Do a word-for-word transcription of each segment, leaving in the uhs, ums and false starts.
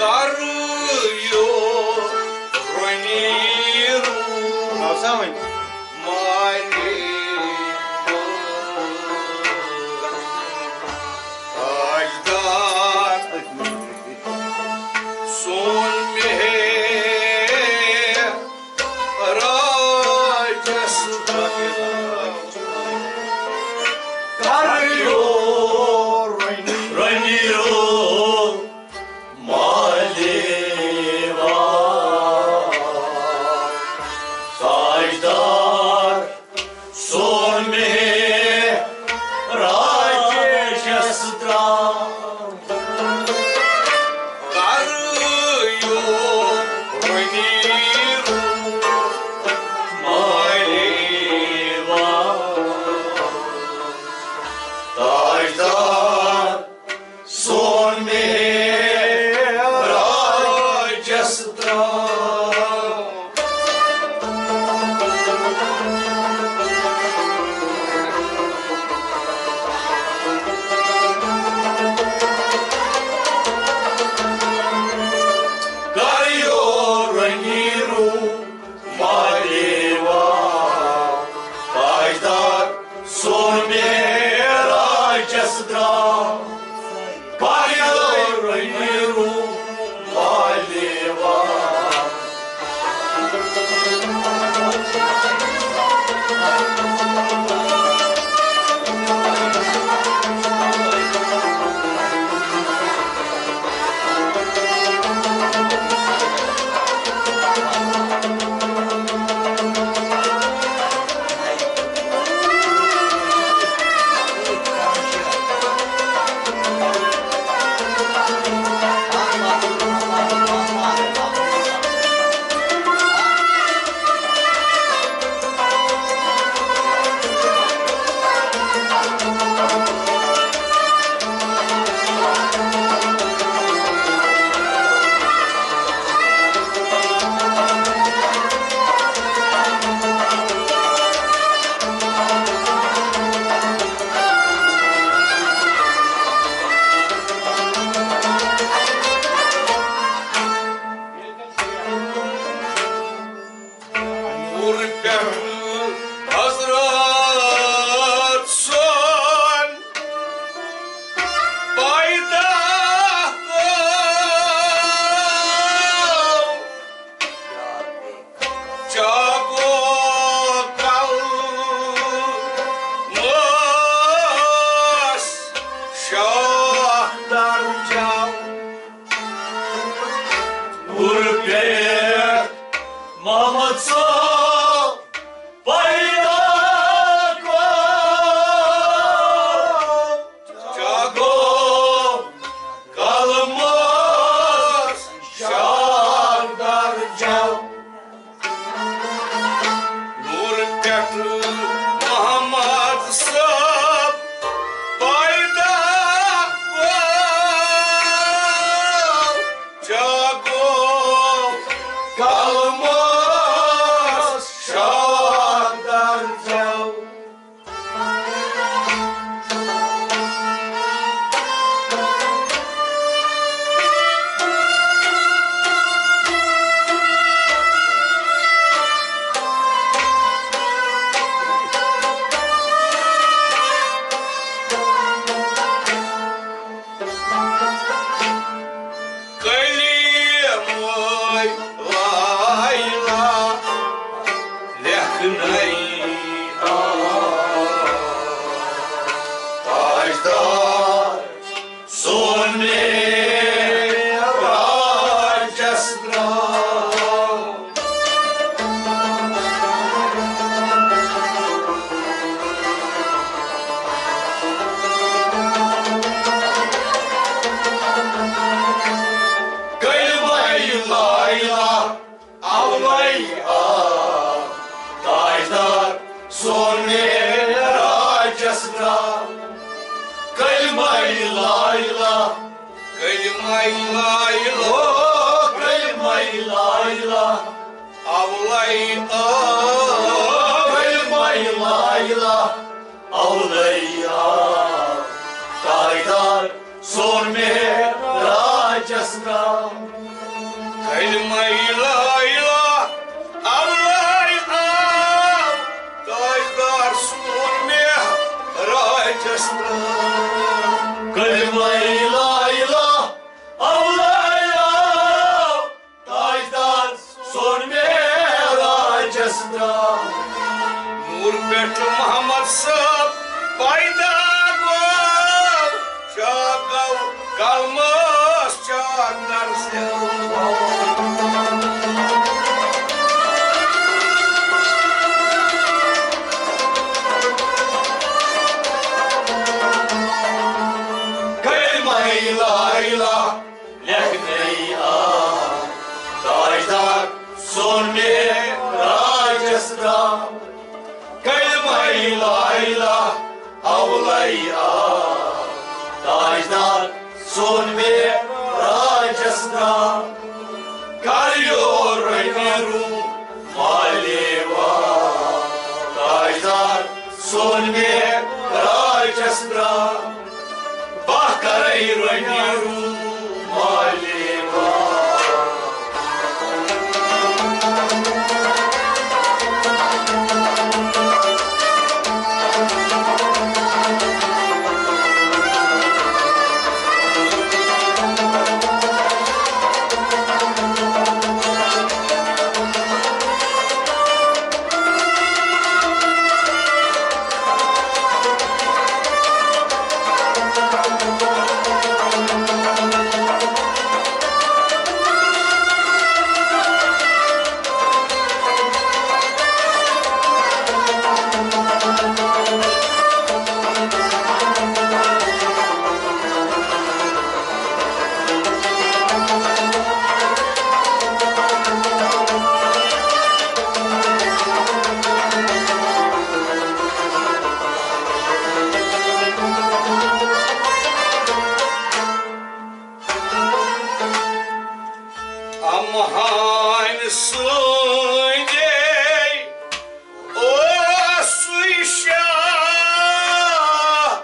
کر یو رنی رو آو سمجھ؟ مالی تاجدار سون مہراج است. کر یو رنی رو مالی تاجدار سون مہراج است. کر یو رنی رو مالی تاجدار سون مہراج است. کر یو رنی رو مالی تاجدار سون مہراج است. پایدار نیرو مالی نور پٮ۪ٹھ حضرت سون پیدا گوٚو، چاگو کلمس شاہ درجاو. نور پٮ۪ٹھ محمد صٲب پیدا گوٚو، چاگو کلمس شاہ درجاو. نور پٮ۪ٹھ محمد صٲب پیدا گوٚو، چاگو کلمس شاہ درجاو. کلمہٕ لا الہ لیکھنَے آو تاجدار سون معراجس درٛاو. کلمہ لا الہ اولے آو تاجدار سون معراجس درٛاو. کلمہ لا الہ، کلمہ لا الہ، کلمہ لا الہ اولے آو، کلمہ لا الہ اولے آو تاجدار سون معراج راجس تام۔ کلمہ لا الہ الا اللہ آو تاجدار سون معراجس تام۔ کلمہ لا الہ الا اللہ آو تاجدار سون معراجس تام۔ نور پٮ۪ٹھ محمد صٲب پیدا گوٚو، شاہ گوٚو کلمس چاکر سیوان۔ کلمہ لا الہ لیکھنَے آو تاجدار سون معراجس تام۔ کلمہ لا الہ اولے آو تاجدار سون معراجس تام۔ کر یور رنگی روح مالے وا تاجدار سون معراجس تام۔ بہہ کرے رنگی روح مالے وا۔ امہٕ ہانہِ سٕنٛدے اوسُے شاہ،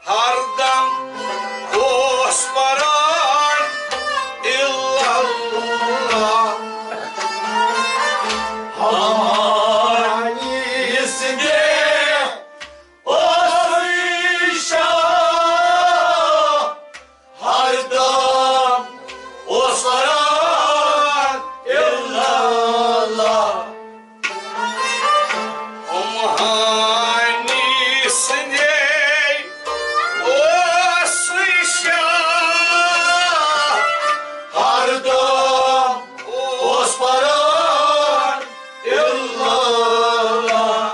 ہردم اوس پران الا اللہ۔ امہٕ ہانہِ سٕنٛدے اوسُے شاہ، ہردم اوس پران الا اللہ۔ امہٕ ہانہِ سٕنٛدے اوسُے شاہ، ہردم اوس پران الا اللہ۔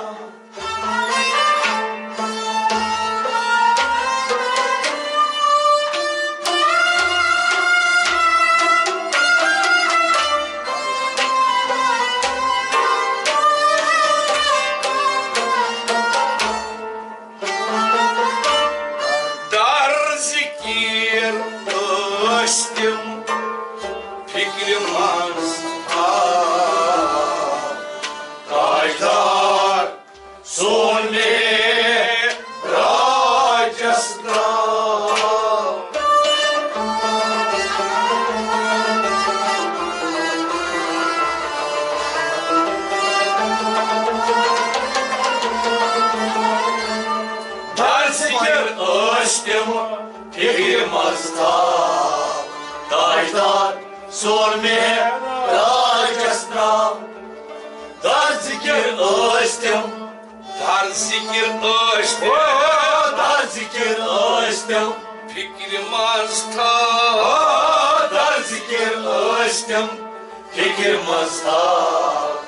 در ذکر ٲسۍ تِم فِکرِ منٛز تھاو۔ تاجدار سون معراجس تام۔ در ذکر ٲسۍ تِم فِکرِ منٛز تھاو۔ تاجدار سون معراجس تام۔ در ذکر ٲسۍ تِم۔ در ذکر ٲسۍ تِم۔ او، در ذکر ٲسۍ تِم۔ فِکرِ منٛز تھاو۔ او، در ذکر ٲسۍ تِم۔ فِکرِ منٛز تھاو۔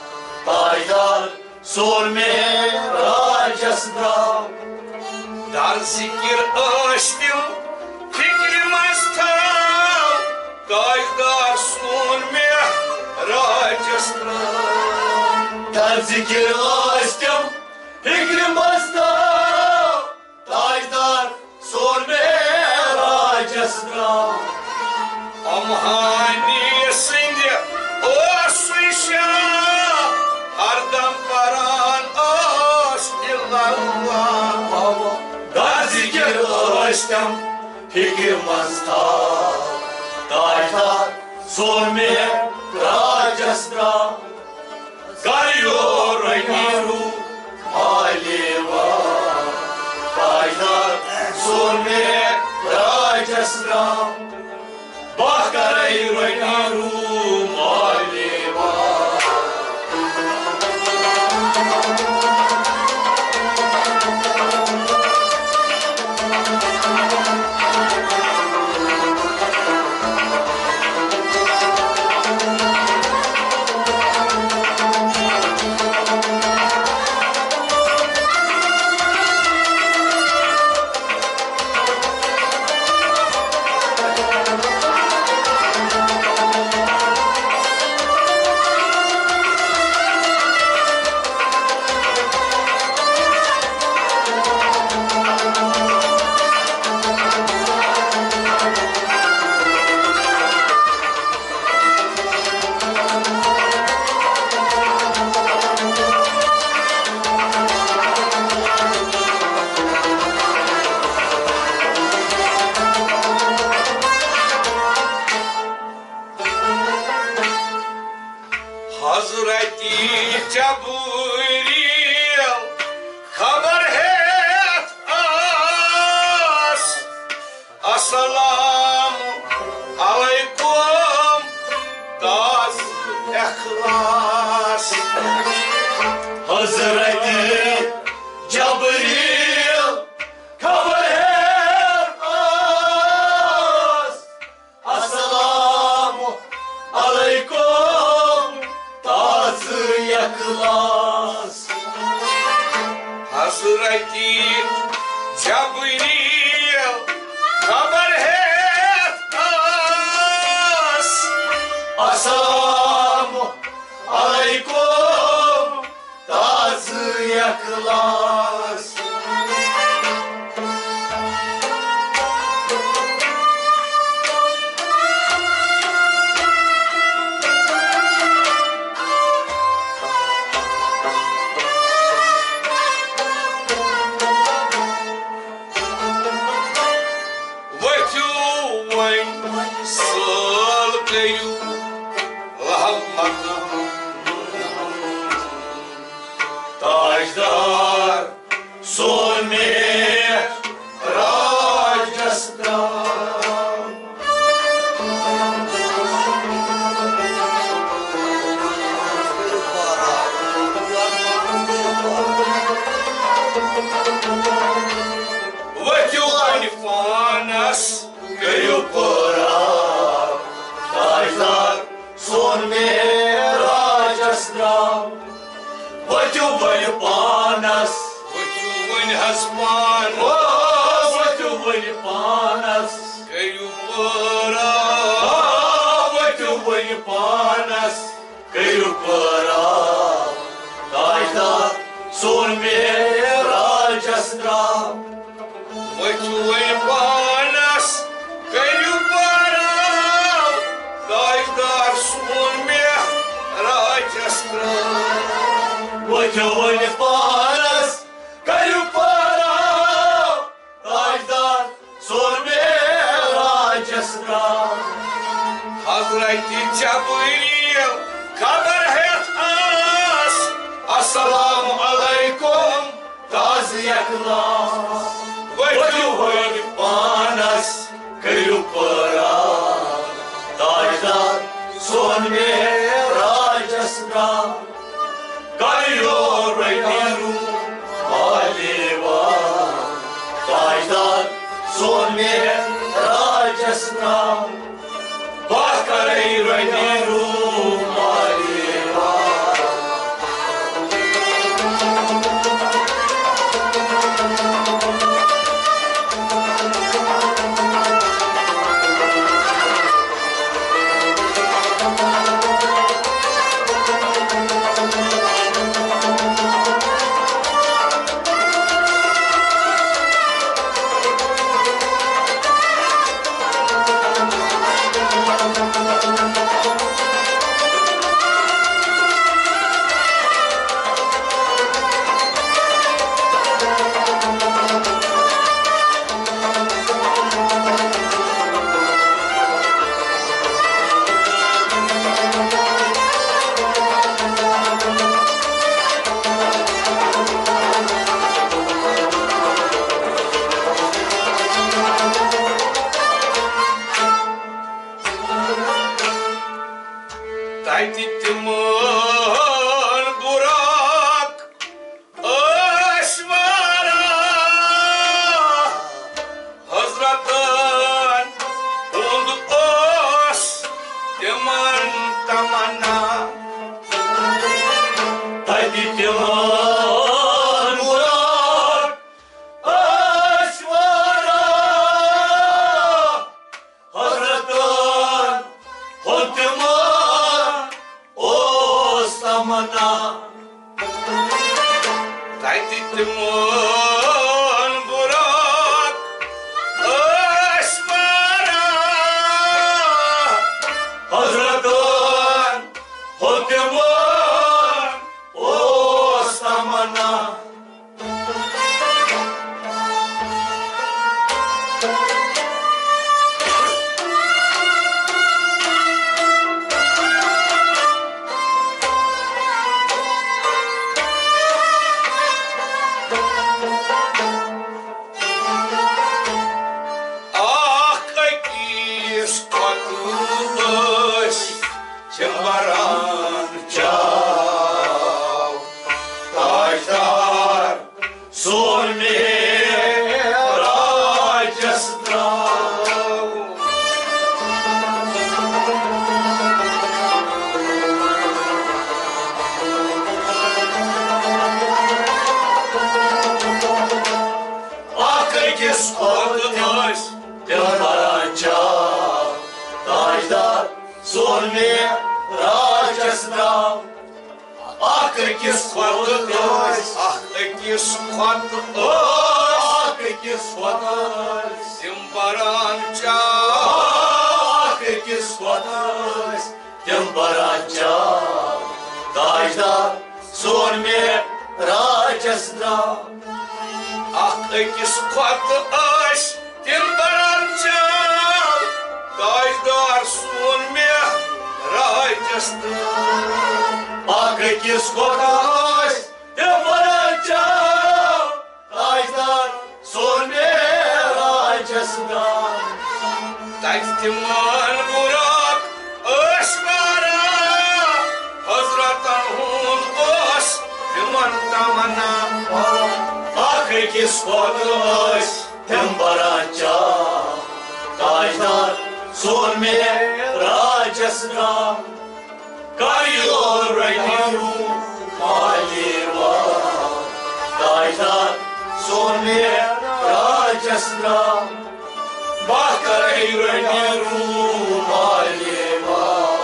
تاجدار سون معراجس تام۔ در ذکر ٲسۍ تِم، فِکرِ منٛز تھاو، تاجدار سون معراجس تام۔ در ذکر ٲسۍ تِم، فِکرِ منٛز تھاو، تاجدار سون معراجس تام۔ امہٕ ہانہِ سٕنٛدِ اوسُے شاہ، ہردم پران اوس الا اللہ۔ در ذکر ٲسۍ تِم، فِکرِ منٛز تھاو۔ تاجدار سون مہراجس درٛاو، کر یور رٔنِو مالیوا۔ تاجدار سون مہراجس درٛاو، بہٕ کرے رٔنِو مالیوا۔ حضرت جبریل خبر ہیتھ آس، السلام علیکم تاز اخلاص۔ حضرت جبریل خبر ہیتھ آس، السلام علیکم تاز اخلاص۔ حضرت جبریل خبر ہیتھ آس، السلام علیکم تاز اخلاص۔ ؤتھِو وۄنۍ سٲل کٔرِو رحمت۔ تاجدار سون مہراجس درٛاو۔ ؤتھِو وۄنۍ پانس کٔرِو پٲراو۔ تاجدار سون مہراجس درٛاو۔ ؤتھِو وۄنۍ پانس۔ ؤتھِو وۄنۍ حظ پانس۔ او، ؤتھِو وۄنۍ پانس۔ کٔرِو پٲراو۔ آ، ؤتھِو وۄنۍ پانس۔ کٔرِو پٲراو۔ تاجدار سون مہراجس درٛاو۔ ؤتھِو وۄنۍ پانس، کٔرِو پٲراو، تاجدار سون مہراجس درٛاو۔ ؤتھِو وۄنۍ پانس، کٔرِو پٲراو، تاجدار سون مہراجس درٛاو۔ حضرت جبریل خبر ہیتھ آس، السلام علیکم تاز اخلاص۔ ؤتھِو وۄنۍ پانس، کٔرِو پٲراو، تاجدار سون مہراجس درٛاو۔ کر یور رٔنِو مالیوا۔ تاجدار سون مہراجس درٛاو۔ بہٕ کرے رٔنِو مالیوا۔ تَتہِ تِمَن بُراک ٲسۍ واریاہ، حضرتن ہُنٛد اوس تِمن تمنا۔ تَتہِ تِمَن بُراک ٲسۍ واریاہ، حضرتن ہُنٛد تِمَن اوس تمنا۔ تَتہِ تِمَن بُراک ٲسۍ واریاہ، حضرتن ہُنٛد تِمَن اوس تمنا۔ اکھ أکِس کھۄتہٕ ٲسۍ تِم بران چاو۔ تاجدار سون معراجس درٛاو۔ اکھ أکِس کھۄتہٕ ٲسۍ تِم بران چاو۔ تاجدار سون معراجس درٛاو۔ اکھ أکِس کھۄتہٕ ٲسۍ، اکھ أکِس کھۄتہٕ ٲسۍ، اکھ أکِس کھۄتہٕ ٲسۍ۔ تِم بران چاو۔ اکھ أکِس کھۄتہٕ ٲسۍ، تِم بران چاو۔ تاجدار سون معراجس درٛاو۔ اکھ أکِس کھۄتہٕ ٲسۍ تِم بران چاو۔ تاجدار سون معراجس درٛاو۔ اکھ أکِس کھۄتہٕ ٲسۍ تِم بران چاو۔ تاجدار سون معراجس درٛاو۔ تَتہِ تِمَن بُراک ٲسۍ واریاہ، حضرتن ہُنٛد اوس تِمَن تمنا۔ اکھ أکِس کھۄتہٕ ٲسۍ تِم بران چاو۔ تاجدار سون معراجس درٛاو۔ کر یور رنگی روٗ مالی وار۔ تاجدار سون معراجس درٛاو۔ بہتر رنگی روٗ مالی وار۔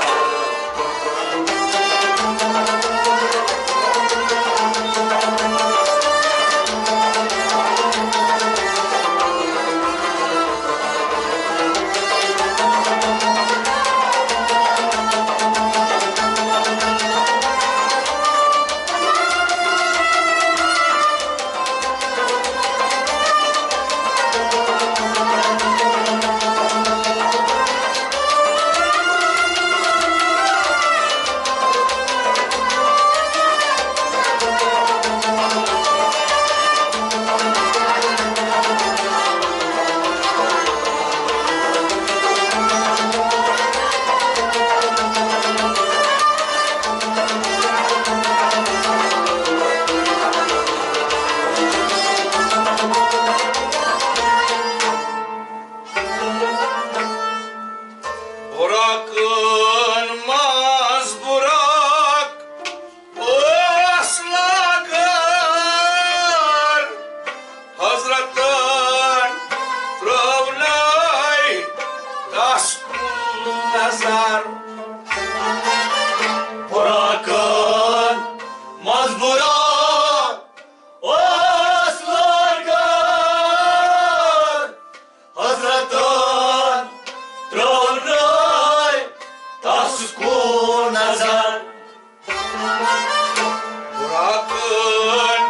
براکن منٛز براک اوس لاگان، حضرتن ترٲونٲے تس کُن نظر۔ براکن منٛز براک اوس لاگان، حضرتن ترٲونٲے تس کُن نظر۔ براکن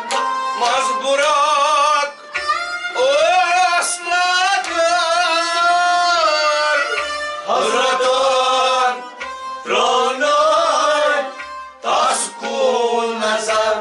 منٛز براک اوس لاگان، حضرتن ترٲونٲے تس کُن نظر۔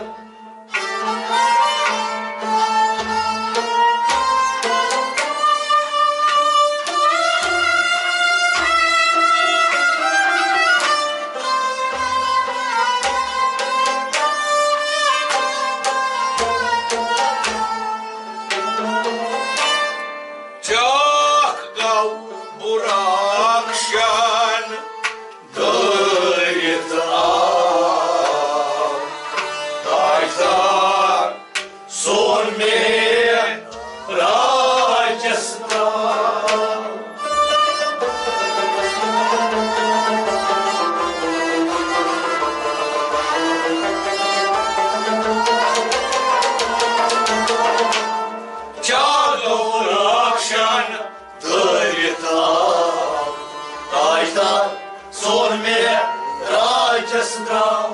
راجستان۔ چاگو راکشن دٲرِتھ آو تاجدار سون مےٚ راجستان۔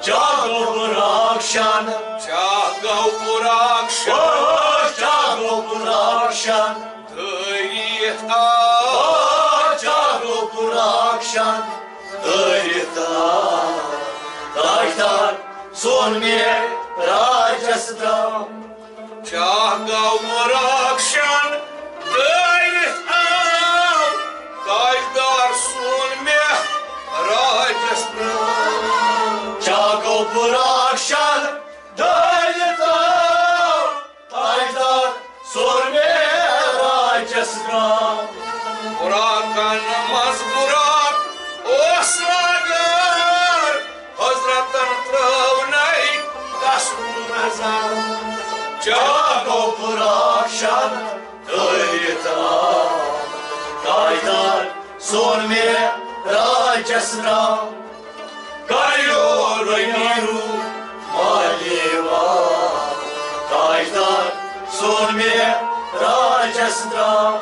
چاگو راکشن، چاگو راکشن، او چاگو راکشن، دٲرِتھ آو۔ او چاگو راکشن، دٲرِتھ آو تاجدار سون مےٚ راجستان۔ چاگو راکشن دٲرِتھ آو تاجدار سون مےٚ راجستان۔ چاگو راکشن دٲرِتھ آو تاجدار سون مےٚ راجستان۔ براکن منٛز براک اوس لاگان، حضرتن ترٲونَے تس کُن نظر۔ چاگو راکشن دٲرِتھ آو تاجدار سون مےٚ راجستان۔ کریو رنی رو مالیوا تاجدار سون مےٚ راجستان۔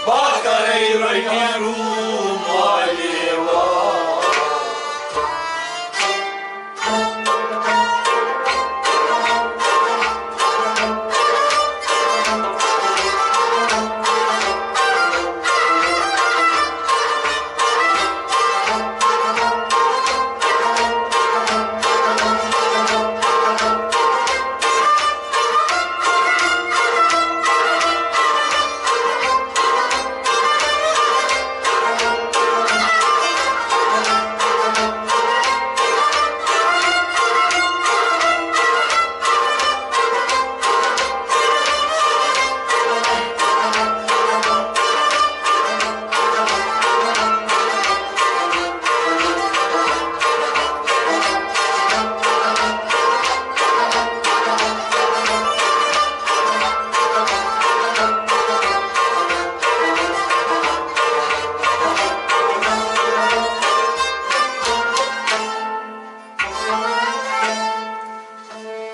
باکرے رنی رو مالیوا۔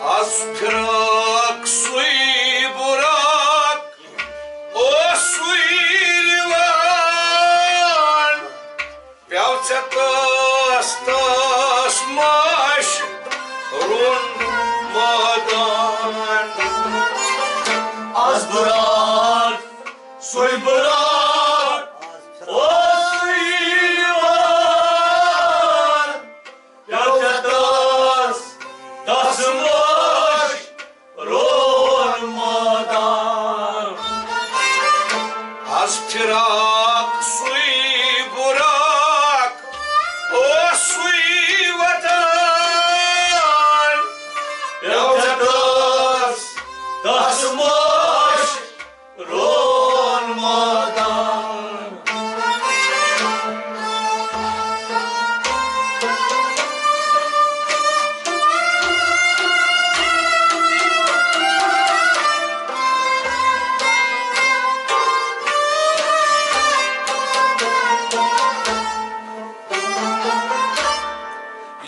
از فراق سُے براق اوسُے رِوان، پیوٚو ژےٚ تس تس ماش روٚن مٲدان۔ از براق سُے براق اوسُے رِوان، پیوٚو ژےٚ تس تس ماش روٚن مٲدان۔ از فراق سُے براق اوسُے وطن، پیوٚو ژےٚ تس تس ماش روٚن مٲدان۔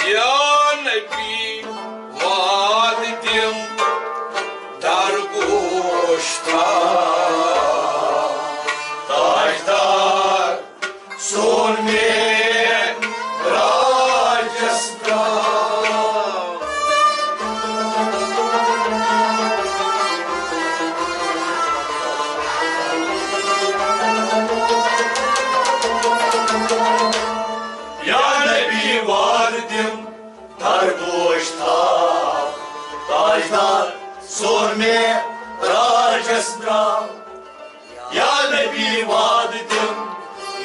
یا نبی وعد دِم در گوش تھاو، تاجدار سون مےٚ راجستان۔ یا نبی وعد دِم در گوش تھاو، تاجدار سون مےٚ راجستان۔ یا نبی وعد دِم،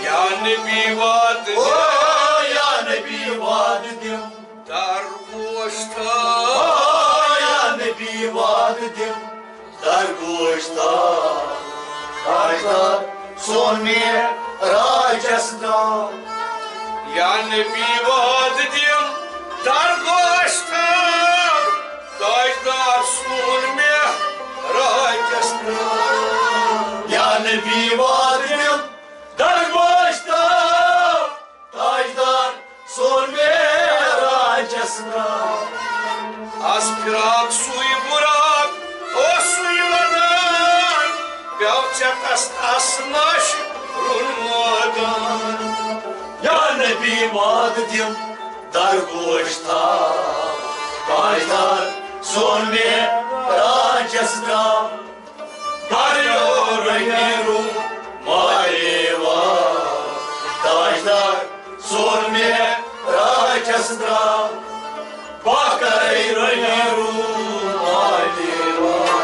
یا نبی وعد او دِم، یا نبی وعد دِم، در گوش تھاو۔ او یا نبی وعد دِم، در گوش تھاو۔ تاجدار سون مےٚ راجستان۔ یا نبی وعد دِم، در گوش تھاو۔ تاجدار سون مےٚ ژےٚ کس تس مش رُن مٲدان۔ یا نبی وعدٕ دِم درگوش تھاو، تاجدار سون معراجس درٛاو۔ کریو رنگی رو مالیوا، تاجدار سون معراجس درٛاو۔ بہٕ کرے رنگی رو مالیوا۔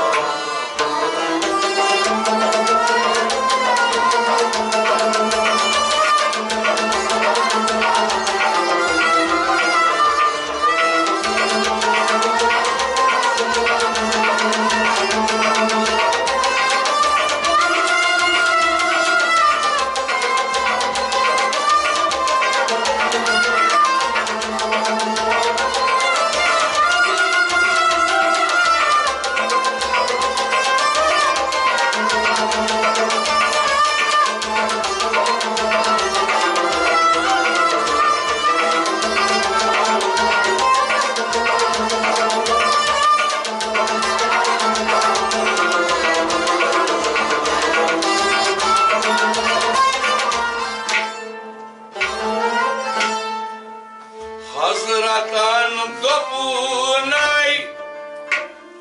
حضرتن دوٚپُن، اے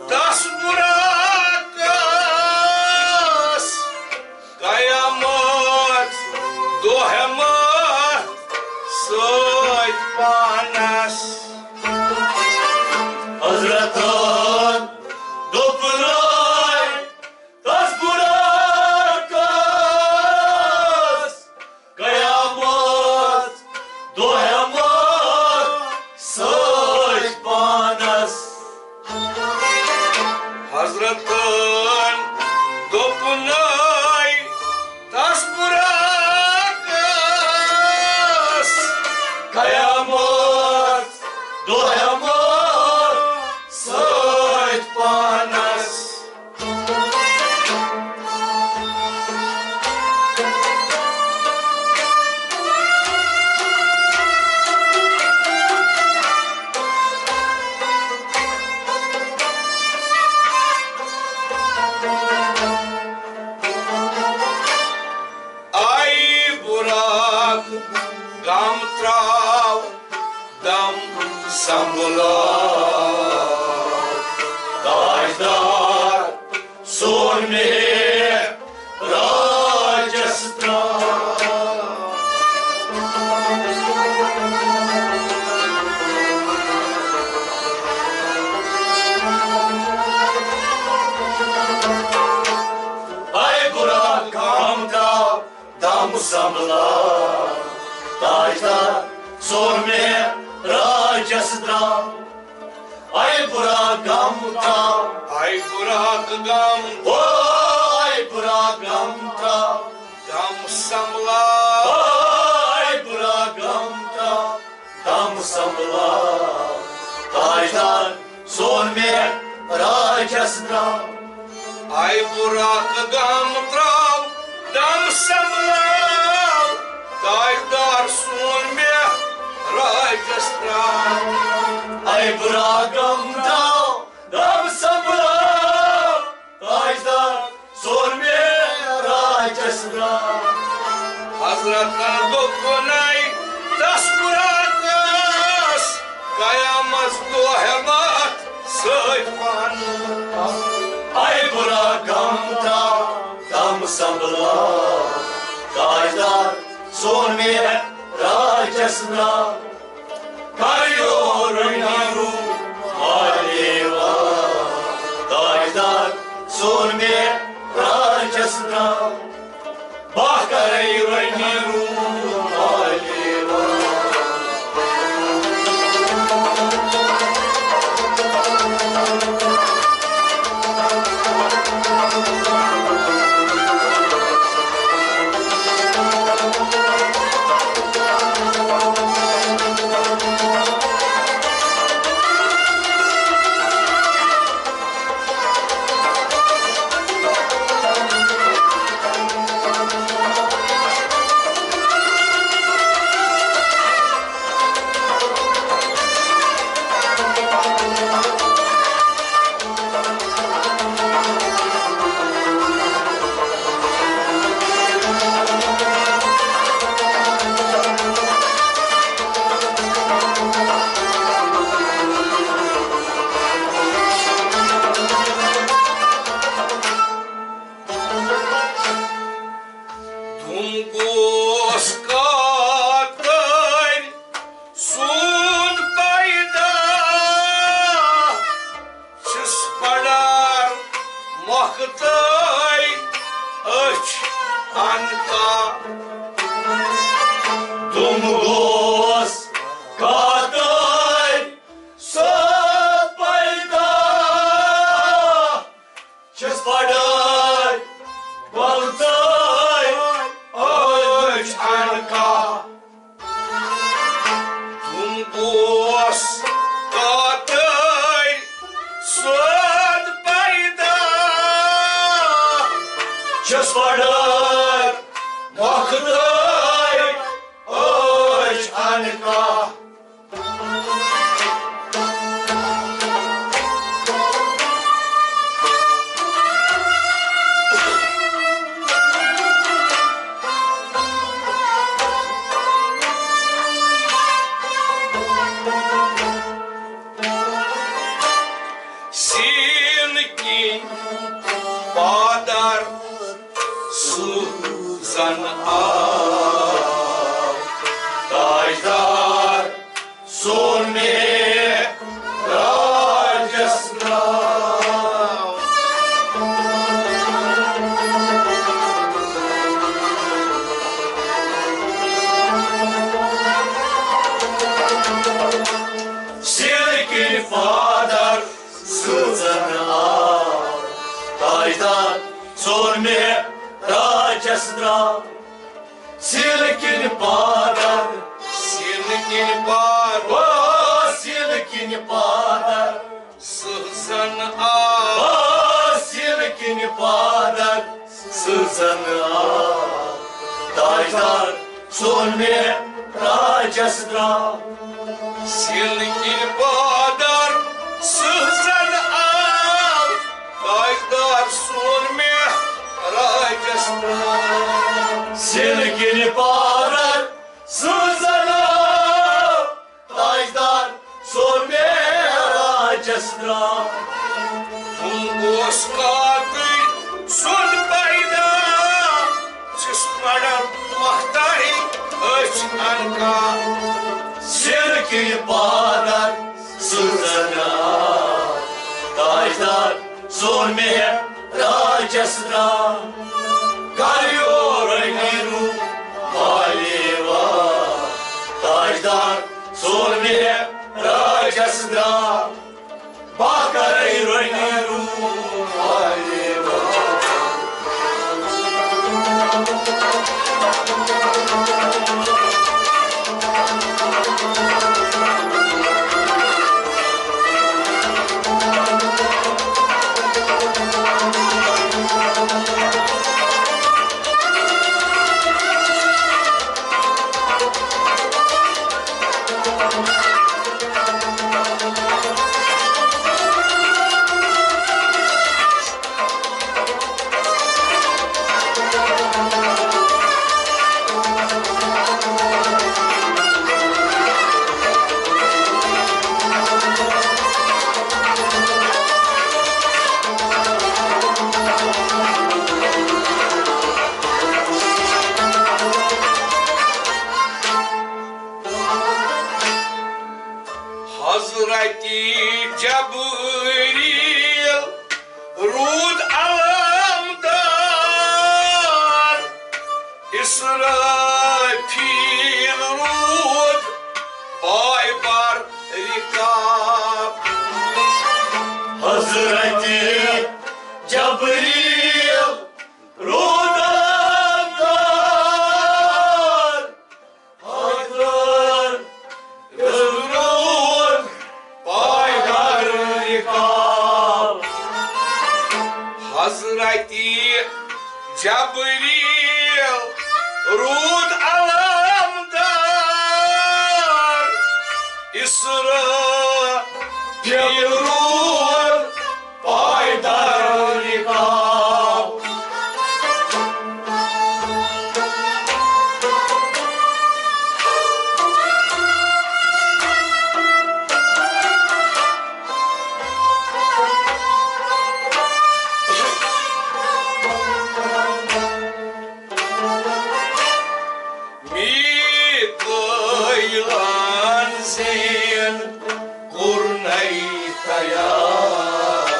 تس براقس، قیامت دۄہ متھ سۭتۍ پانس۔ حضرتن دوٚپُن، اے تس براقس، قیامت دۄہ متھ سۭتۍ پانس۔ حضرتن دوٚپُن، اے تس براقس، قیامت دۄہ متھ سۭتۍ پانس۔ اے براق، غم تراو، دم سنبھلا۔ تاجدار سون معراجس درٛاو۔ اے براق، غم تراو، دم سنبھلا۔ تاجدار سون معراجس درٛاو۔ اے براق، غم تراو۔ اے براق، غم۔ او اے براق، غم تراو۔ دم سنبھلا۔ او اے براق، غم تراو۔ دم سنبھلا۔ تاجدار سون معراجس درٛاو۔ اے براق، غم تراو، دم سنبھلاو، تاجدار سون معراجس درٛاو۔ اے براق، غم تراو، دم سنبھلاو، تاجدار سون معراجس درٛاو۔ حضرتن دوٚپُن، اے تس براقس، قیامت دۄہ متھ سۭتۍ پانس۔ اے براق، غم تراو، دم سنبھلاو، تاجدار سون معراجس درٛاو۔ کریو رنگی رو مالیوا، تاجدار سون معراجس درٛاو۔ بہٕ کرے رنگی رو مالیوا۔ کانٛہہ۔ سیٖنہٕ کِنۍ پادر سوٗزن آو۔ تاجدار سون مے راجس درٛاو۔ سیٖنہٕ کِنۍ پادر سوٗزن آو۔ تاجدار سون مے راجس درٛاو۔ سیٖنہٕ کِنۍ پادر۔ سیٖنہٕ کِنۍ پادر۔ او، سیٖنہٕ کِنۍ پادر۔ سٕہزن آو۔ او، سیٖنہٕ کِنۍ پادر۔ سٕہزن آو۔ تاجدار سون مے راجس درٛاو۔ سیٖنہٕ کِنۍ پادر سٕہزن آو۔ تاجدار سون مے راجس درٛاو۔ سیٖنہٕ کِنۍ پادر سٕہزن آو۔ تاجدار سون مے راجس درٛاو۔ ہُم اوس کاکٕے سیوٚد پیدا، چھِس پران مختاری أچھ انکا۔ سیٖنہٕ کِنۍ پادر سٕہزن آو۔ تاجدار سون مے راجس درٛاو۔ کریو رنگی روٗپ والی وا۔ تاجدار سون مے راجس درٛاو۔ باکرے رنگی روٗپ والی وا۔ حضرت جبریل روٗد علمدار، اسرافیل روٗد پایبر رکاب۔ حضرت جبریل روٗد علمدار، حضرت روٗد پایدار رکاب۔ حضرت جبریل روٗد علمدار، اسرافیل روٗد پایدار رکاب۔ میکٲیلن زین کوٚرنَے تیار۔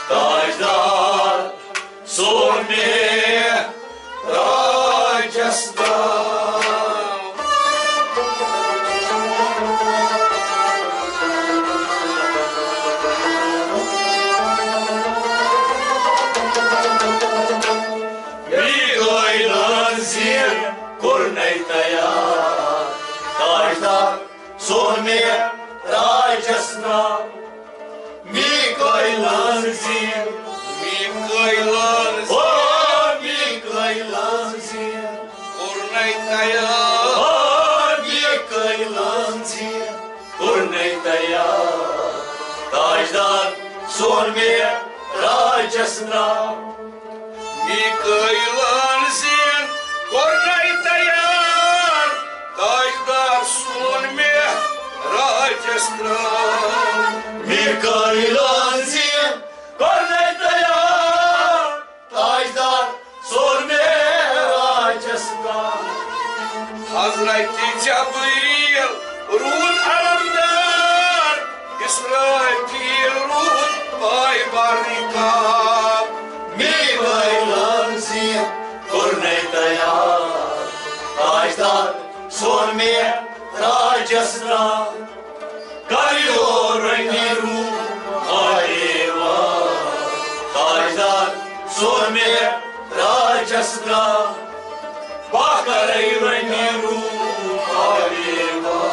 تاجدار سون مے راجس درٛاو۔ میکٲیلن زین کوٚرنَے تیار۔ تاجدار سون مے راجس درٛاو۔ میکٲیلن زین۔ میکٲیلن زین۔ او میکٲیلن زین۔ کوٚرنَے تیار۔ او سون معراجس درٛاو۔ میکٲیلن زین کوٚرنَے تیار، تاجدار سون معراجس درٛاو۔ میکٲیلن زین کوٚرنَے تیار، تاجدار سون معراجس درٛاو۔ حضرت جبریل روٗد علمدار، اسرافیل روٗد پایبر رکاب۔ میکٲیلن زین کوٚرنَے تیار، تاجدار سون معراجس درٛاو۔ کریو رنگی روح آیوا، تاجدار سون معراجس درٛاو۔ پاکرے رنگی روح آیوا۔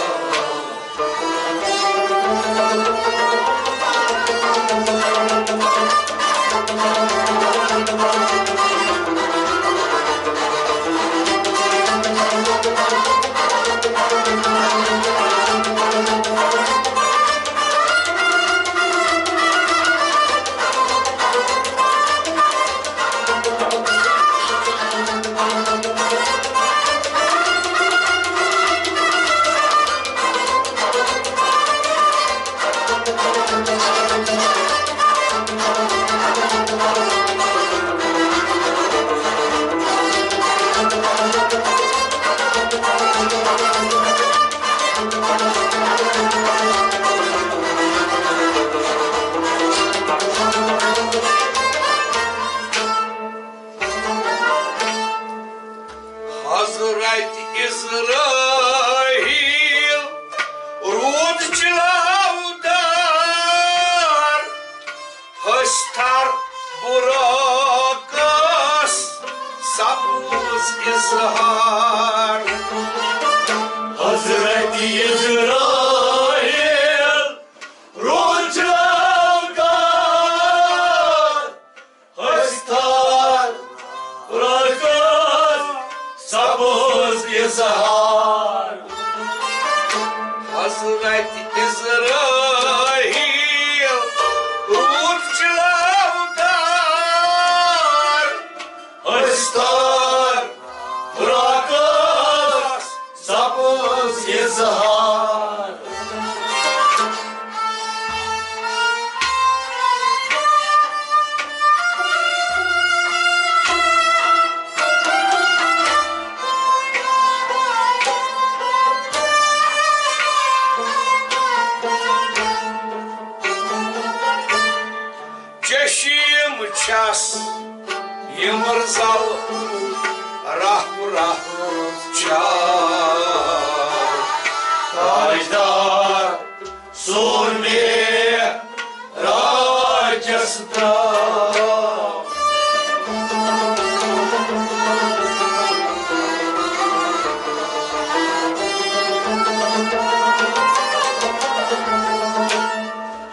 حضرت عزرائیل روٗد چلاو دار، ہستار براقس سپُز اظہار۔ حضرت عزرائیل روٗد چلاو دار، ہستار رکس سپُز اظہار۔ حضرت عزرائیل روٗد چلاو دار، ہستار رکس سپُز اظہار۔ چشم چھس یمبرزل رف رف چھا۔ تاجدار سون معراجس درٛاو۔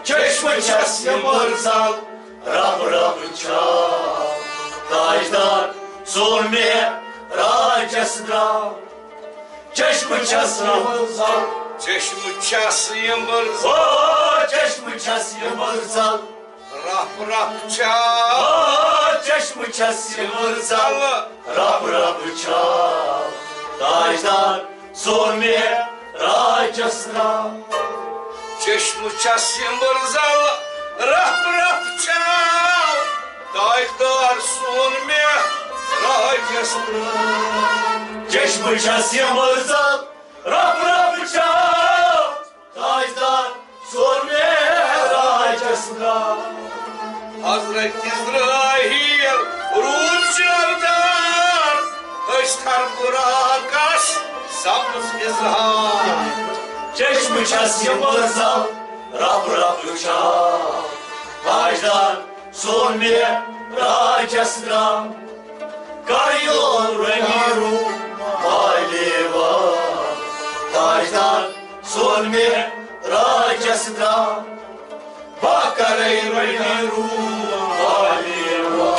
چشم چھس یمبرزل رف رف چھا۔ تاجدار سون معراجس درٛاو۔ چشم چھس یمبرزل۔ چشم چھس یمبرزل۔ او چشم چھس یمبرزل۔ رف رف چھا۔ او چشم چھس یمبرزل۔ رف رف چھا۔ تاجدار سون معراجس درٛاو۔ چشم چھس یمبرزل رف رف چھا۔ تاجدار سون معراجس درٛاو۔ چشم چھس یمبرزل رف رف چھا۔ تاجدار سون معراجس درٛاو۔ حضرت عزرائیل روٗد چاودار، أسۍ کر براقس سپُز اظہار۔ چشم چھس یمبرزل رف رف چھا۔ تاجدار سون معراجس درٛاو۔ کریو رنگی روح آیوا۔ تاجدار سون معراجس درٛاو۔ با کرے رنگی روح آیوا۔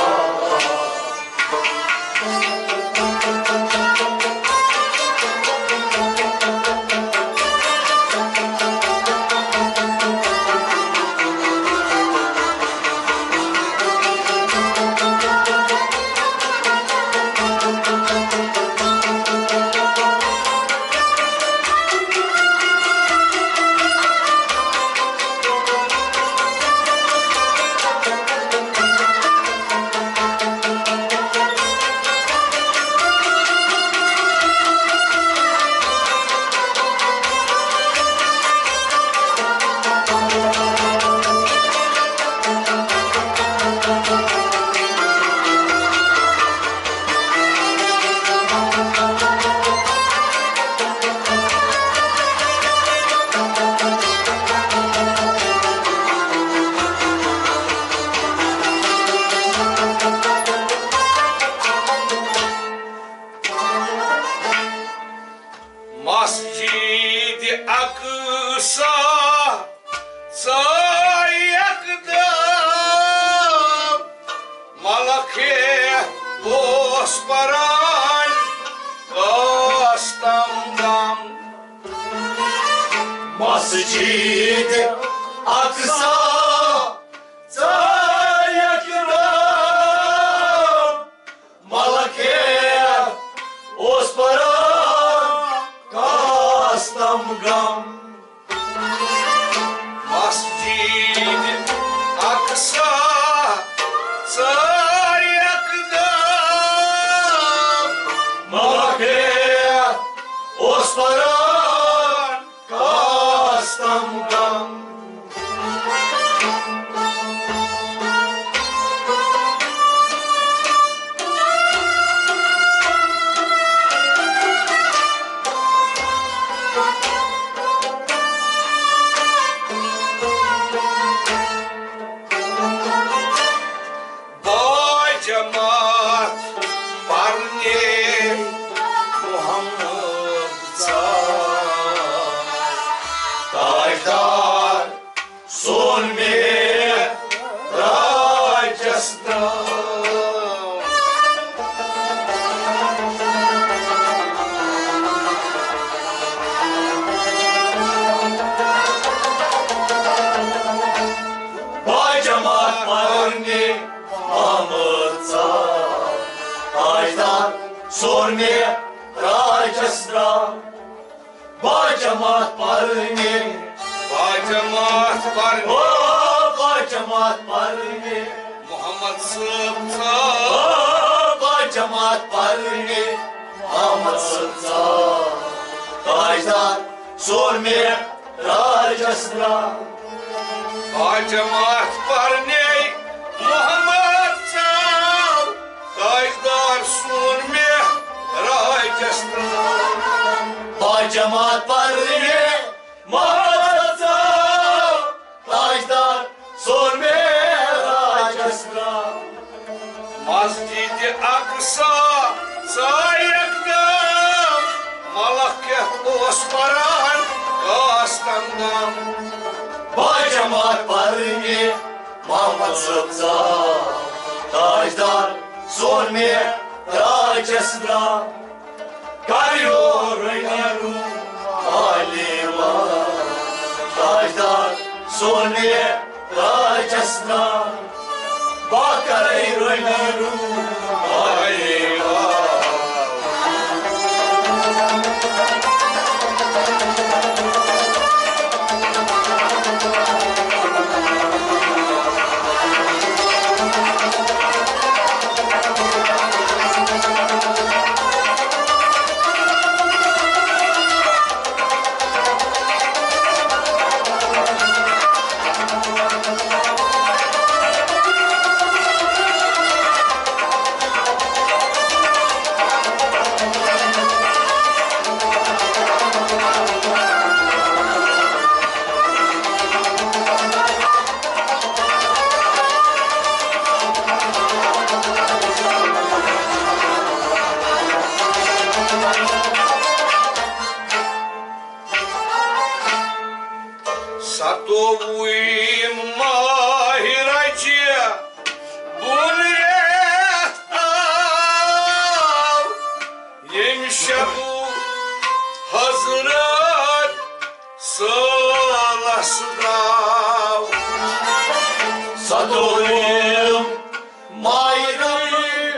مسجد اقصی ژاے یکدم، ملک ہیتھ اوس پران کاستم دم۔ مسجد اقصی ژاے یکدم، ملک ہیتھ اوس پران کاستم غم۔ مسجد اقصی ژاے یکدم، ملک ہیتھ اوس پران کاستم غم۔ باجماعت پرنے محمد ژاے، تاجدار سون معراجس درٛاو۔ باجماعت پرنے محمد ژاے، تاجدار سون معراجس درٛاو۔ باجماعت پرنے، باجماعت پرنے، او باجماعت پرنے، محمد صٲب ژاے۔ او باجماعت پرنے، محمد صٲب ژاے۔ تاجدار سون معراجس درٛاو۔ باجماعت پرنے محمد ژاے، تاجدار سون معراجس درٛاو۔ باجماعت پرنے محمد ژاے، تاجدار سون معراجس درٛاو۔ مسجد اقصی ژاے یکدم، ملک ہیتھ اوس پران کاستم غم۔ باجماعت پرنے محمد صٲب ژاے، تاجدار سون معراجس درٛاو۔ کریو رنگو عالیما، تاجدار سون معراجس درٛاو۔ با کرے رنگو عالیما۔ ستووُہِم ماہِ رجب بُن رٮ۪تھ آو، ییٚمہِ شبہٕ حضرت سٲلس درٛاو۔ ستووُہِم ماہِ رجب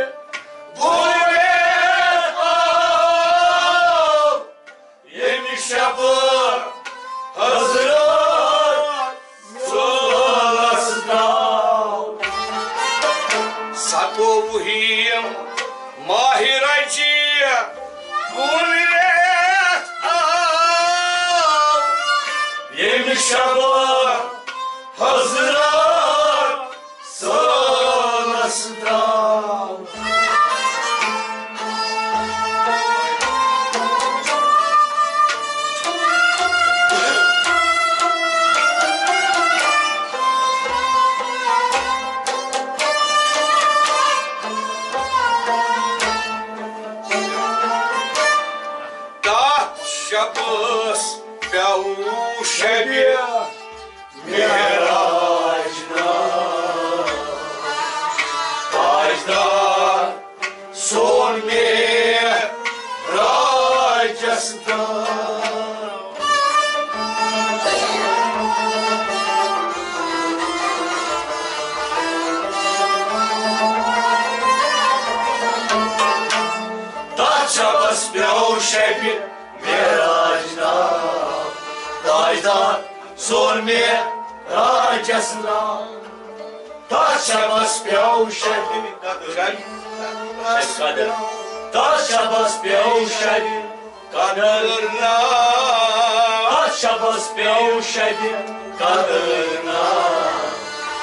بُن رٮ۪تھ آو، ییٚمہِ شبہٕ حضرت سٲلس درٛاو۔ ستووُہِم ماہِ رجب بُن رٮ۪تھ آو، ییٚمہِ شبہٕ حضرت سٲلس درٛاو۔ تتھ شبہٕ پیوٚو شبِ معراج ناو۔ تاجدار سون معراجس ناو۔ تتھ شبس پیوٚو شبِ معراج ناو۔ تاجدار سون معراجس ناو۔ تتھ شبس پیوٚو شبِ قدر۔ شبِ قدر۔ تتھ شبس پیوٚو شبِ قدر ناو۔ تتھ شبس پیوٚو شبِ قدر ناو۔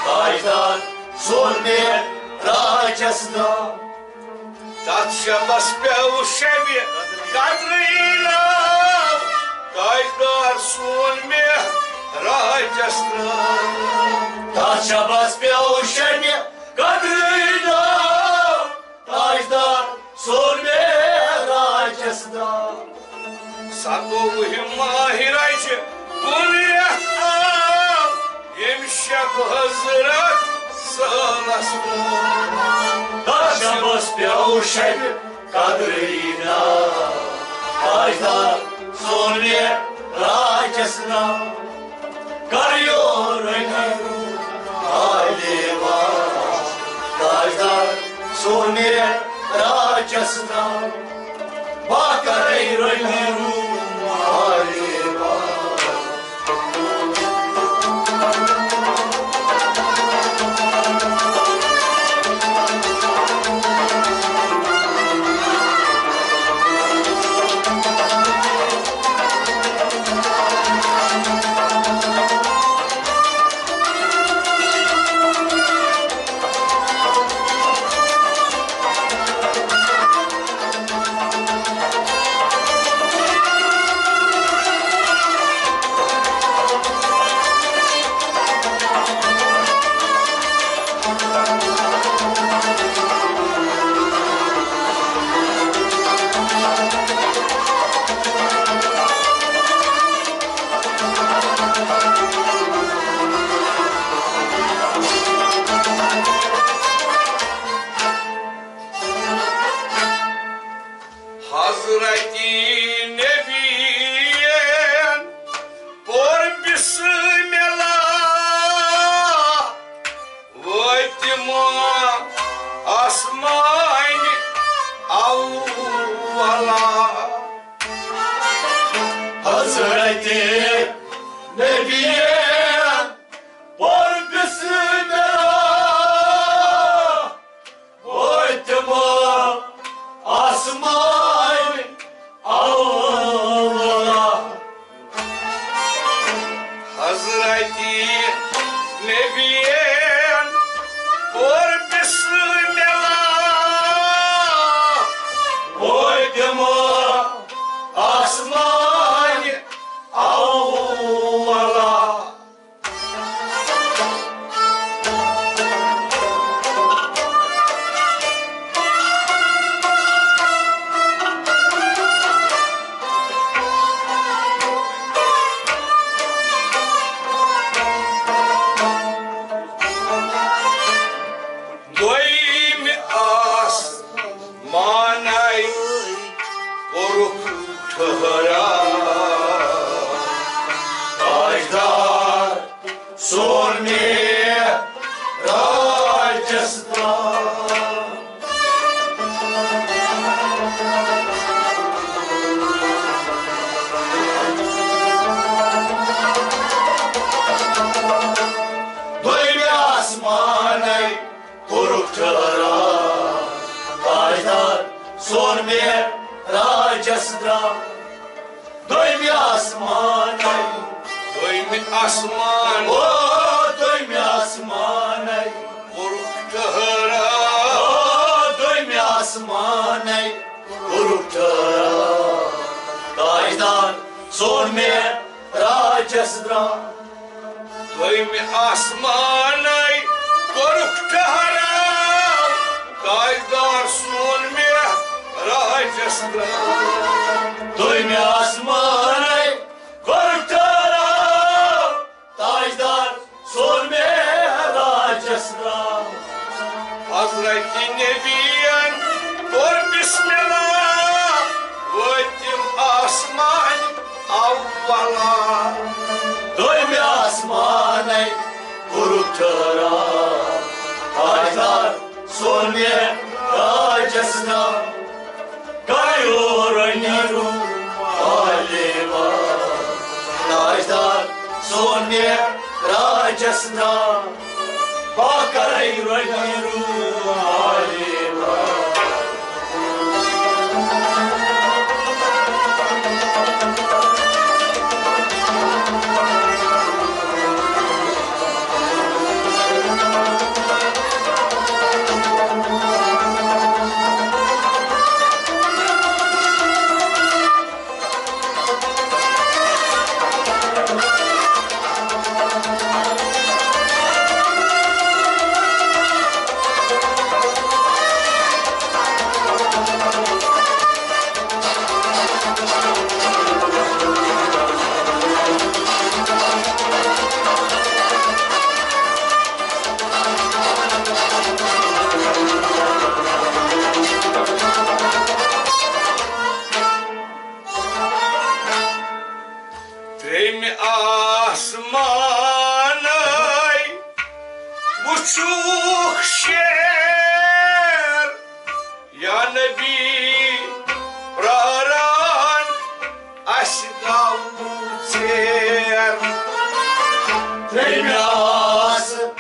تاجدار سون معراجس ناو۔ تتھ شبس پیوٚو شبِ قدرٕے ناو۔ تاجدار سون معراجس ناو۔ تتھ شبس پیوٚو شبِ قدرٕے ناو۔ تاجدار سون معراجس ناو۔ ستووُہمہِ ماہِ رجب کُن رٮ۪تھ آو، ییٚمہِ شب حضرت صٲلس درٛاو۔ تتھ شبس پیوٚو شبِ قدرٕے ناو۔ تاجدار سون معراجس ناو۔ کر یور رٔنِو عالی واز، تاجدار سون معراجس ناو۔ با کرے رٔنِو عالی واز۔ حضرت نبیَن پوٚر بسم اللہ، وٲتۍ تِم آسمانہِ اولا۔ حضرت نبیَن پوٚر بسم اللہ، وٲتۍ تِم آسمانہِ اولا۔ حضرت نبیَن پوٚر بسم اللہ، وٲتۍ تِم آسمانہِ اولا۔ دوٚیمہِ آسمانَے کوٚرُکھ ٹھہراو۔ تاجدار سون معراجس درٛاو۔ دوٚیمہِ آسمانَے کوٚرُکھ ٹھہراو۔ تاجدار سون معراجس درٛاو۔ دوٚیمہِ آسمانَے۔ دوٚیمہِ آسمان۔ او دوٚیمہِ آسمانَے۔ کوٚرُکھ ٹھہراو۔ او دوٚیمہِ آسمانَے۔ کوٚرُکھ ٹھہراو۔ تاجدار سون معراجس درٛاو۔ دوٚیمہِ آسمانَے کوٚرُکھ ٹھہراو، تاجدار سون معراجس درٛاو۔ دوٚیمہِ آسمانَے اولا۔ دوٚیمہِ آسمانَے کوٚرُکھ ٹھہراو، تاجدار سون معراجس ناو۔ کر یور نیرو عالما، تاجدار سون معراجس ناو۔ باقر نیرو عالما۔ ترٛیٚمہِ آسمانَے وُچھُکھ شیر، یا نبی پراران اَسہِ گوٚو ژیر۔ ترٛیٚیمہِ آسمانَے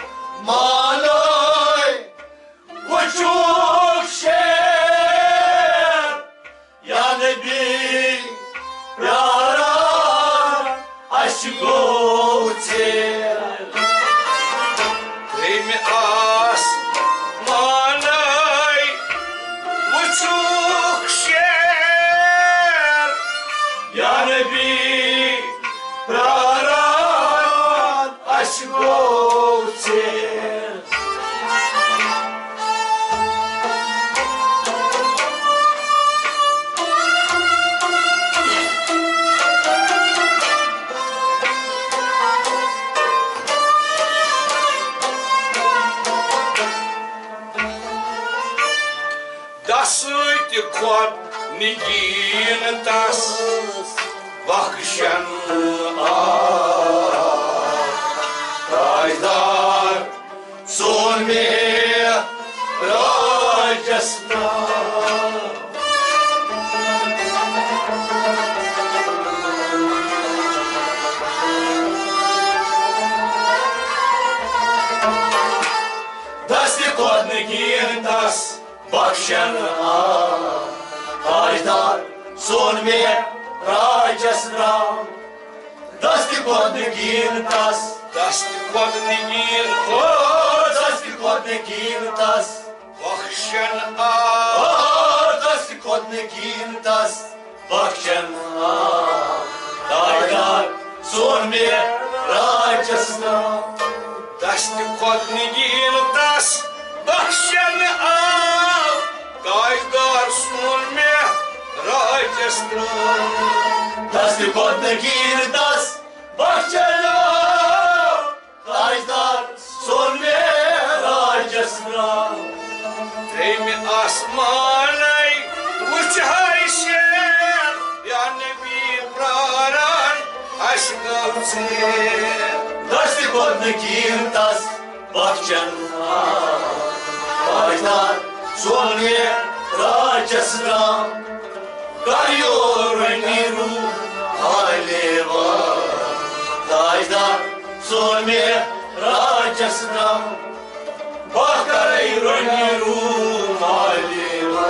وُچھُکھ شیر، یا نبی پراران اَسہِ گوٚو ژیر۔ ترٛیٚیمہِ آسمانَے وُچھُکھ شیر، یا نبی پراران اَسہِ گوٚو ژیر۔ دستِ خۄد نگین تس بخشن آو۔ تاجدار سون معراجس ناو۔ دستِ خۄد نگین تس بخشن آو۔ تاجدار سون معراجس ناو۔ دستِ خۄد نگین تس۔ دستِ خۄد نگین۔ او، دستِ خۄد نگین تس۔ بخشن آو۔ او، دستِ خۄد نگین تس۔ بخشن آو۔ تاجدار سون معراجس ناو۔ دستِ خۄد نگین تس بخشن آو۔ تاجدار سون معراجس ناو۔ دستِ خۄد نگین تس بخشن آو۔ تاجدار سون معراجس ناو۔ ترٛیٚیمہِ آسمانَے وُچھِ ہاے شیر، یا نبی پراران اَسہِ گوٚو ژیر۔ دستِ خۄد نگین تس بخشن آو۔ تاجدار سون معراجس ناو۔ کر یور نیرو عالما۔ تاجدار سون معراجس ناو۔ باقر نیرو عالما۔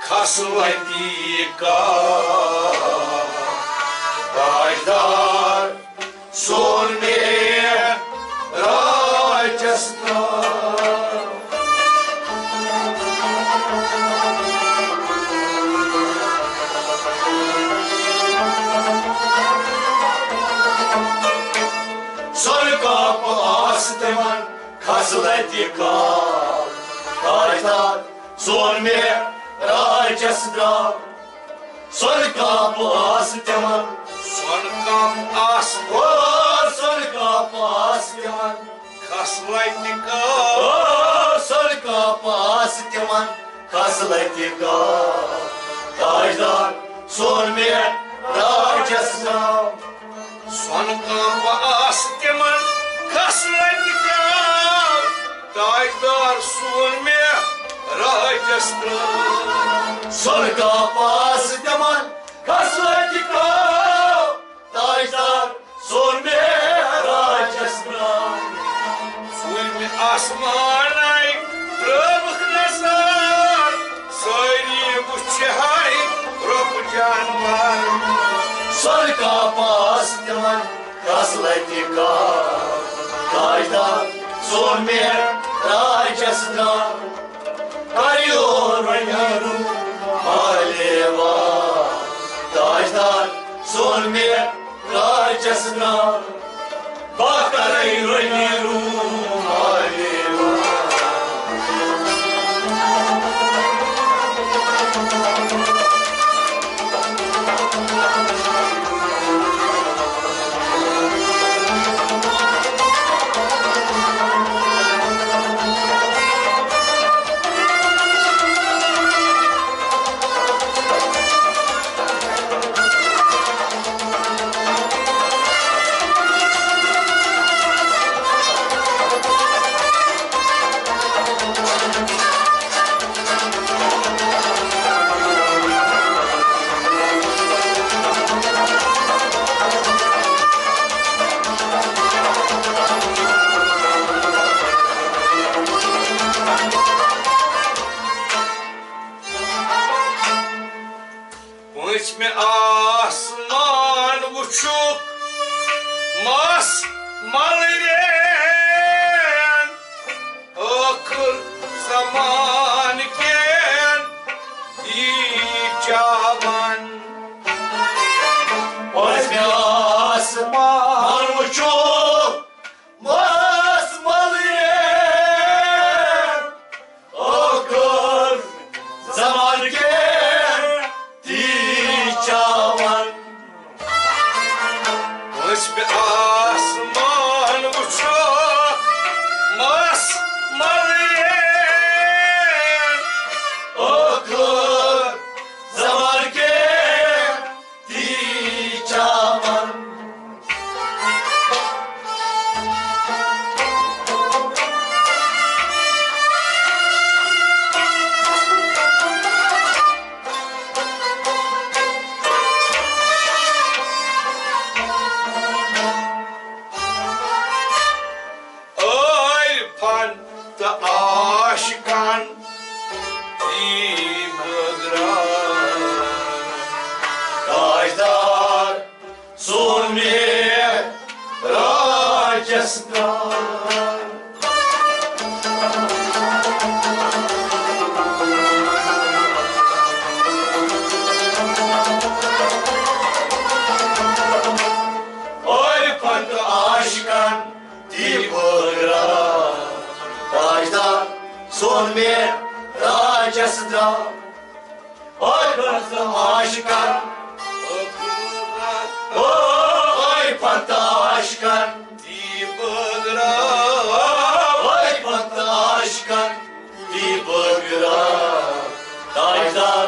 خصلتی کا تاجدار سون معراجس ترٛاو۔ سۄنہٕ کاپہٕ آسہٕ تِمن خصلتہِ کاو۔ تاجدار سون معراجس درٛاو۔ سۄنہٕ کاپہٕ آسہٕ تِمن۔ سۄنہٕ کاپہٕ آسہٕ۔ او، سۄنہٕ کاپہٕ آسہٕ تِمن۔ خصلتہِ کاو۔ او، سۄنہٕ کاپہٕ آسہٕ تِمن۔ خصلتہِ کاو۔ تاجدار سون معراجس درٛاو۔ سۄنہٕ کاپہٕ آسہٕ تِمن۔ خصلتہِ کاو۔ تاجدار سون معراجس درٛاو۔ سۄنہٕ کاپہٕ آسہٕ تِمن۔ خصلتہِ کاو۔ تاجدار سون معراجس درٛاو۔ ژوٗرمہِ آسمانَے ترٛٲوٕکھ نظر، سٲری وٕچھِ ہاے رۄب جانور۔ سۄنہٕ کاپہٕ آسہٕ تِمن۔ خصلتہِ کاو۔ تاجدار سون معراجس درٛاو۔ کریور وۄنۍ روٗم عالی وار۔ تاجدار سون معراجس درٛاو۔ بہٕ کرے وۄنۍ روٗم عالی وار۔ پٲنٛژمہِ آسمان وٕچھُکھ مس ملرین، ٲخٕر زمان کٮ۪ن یی چاوان۔ پٲنٛژمہِ آسمان وٕچھُکھ مس ملرین، ٲخٕر زمان کٮ۪ن تی چاوان۔ پٲنٛژمہِ آسمان وٕچھُکھ مس ملرین، ٲخٕر زمان کٮ۪ن تی چاوان۔ عارفن تہٕ عاشقن دی بٲگراو۔ تاجدار سون معراجس درٛاو۔ عارفن تہٕ عاشقن دی بٲگراو۔ تاجدار سون معراجس درٛاو۔ عارفن تہٕ عاشقن۔ او عارفن تہٕ عاشقن۔ دی بٲگراو۔ عارفن تہٕ عاشقن۔ دی بٲگراو۔ تاجدار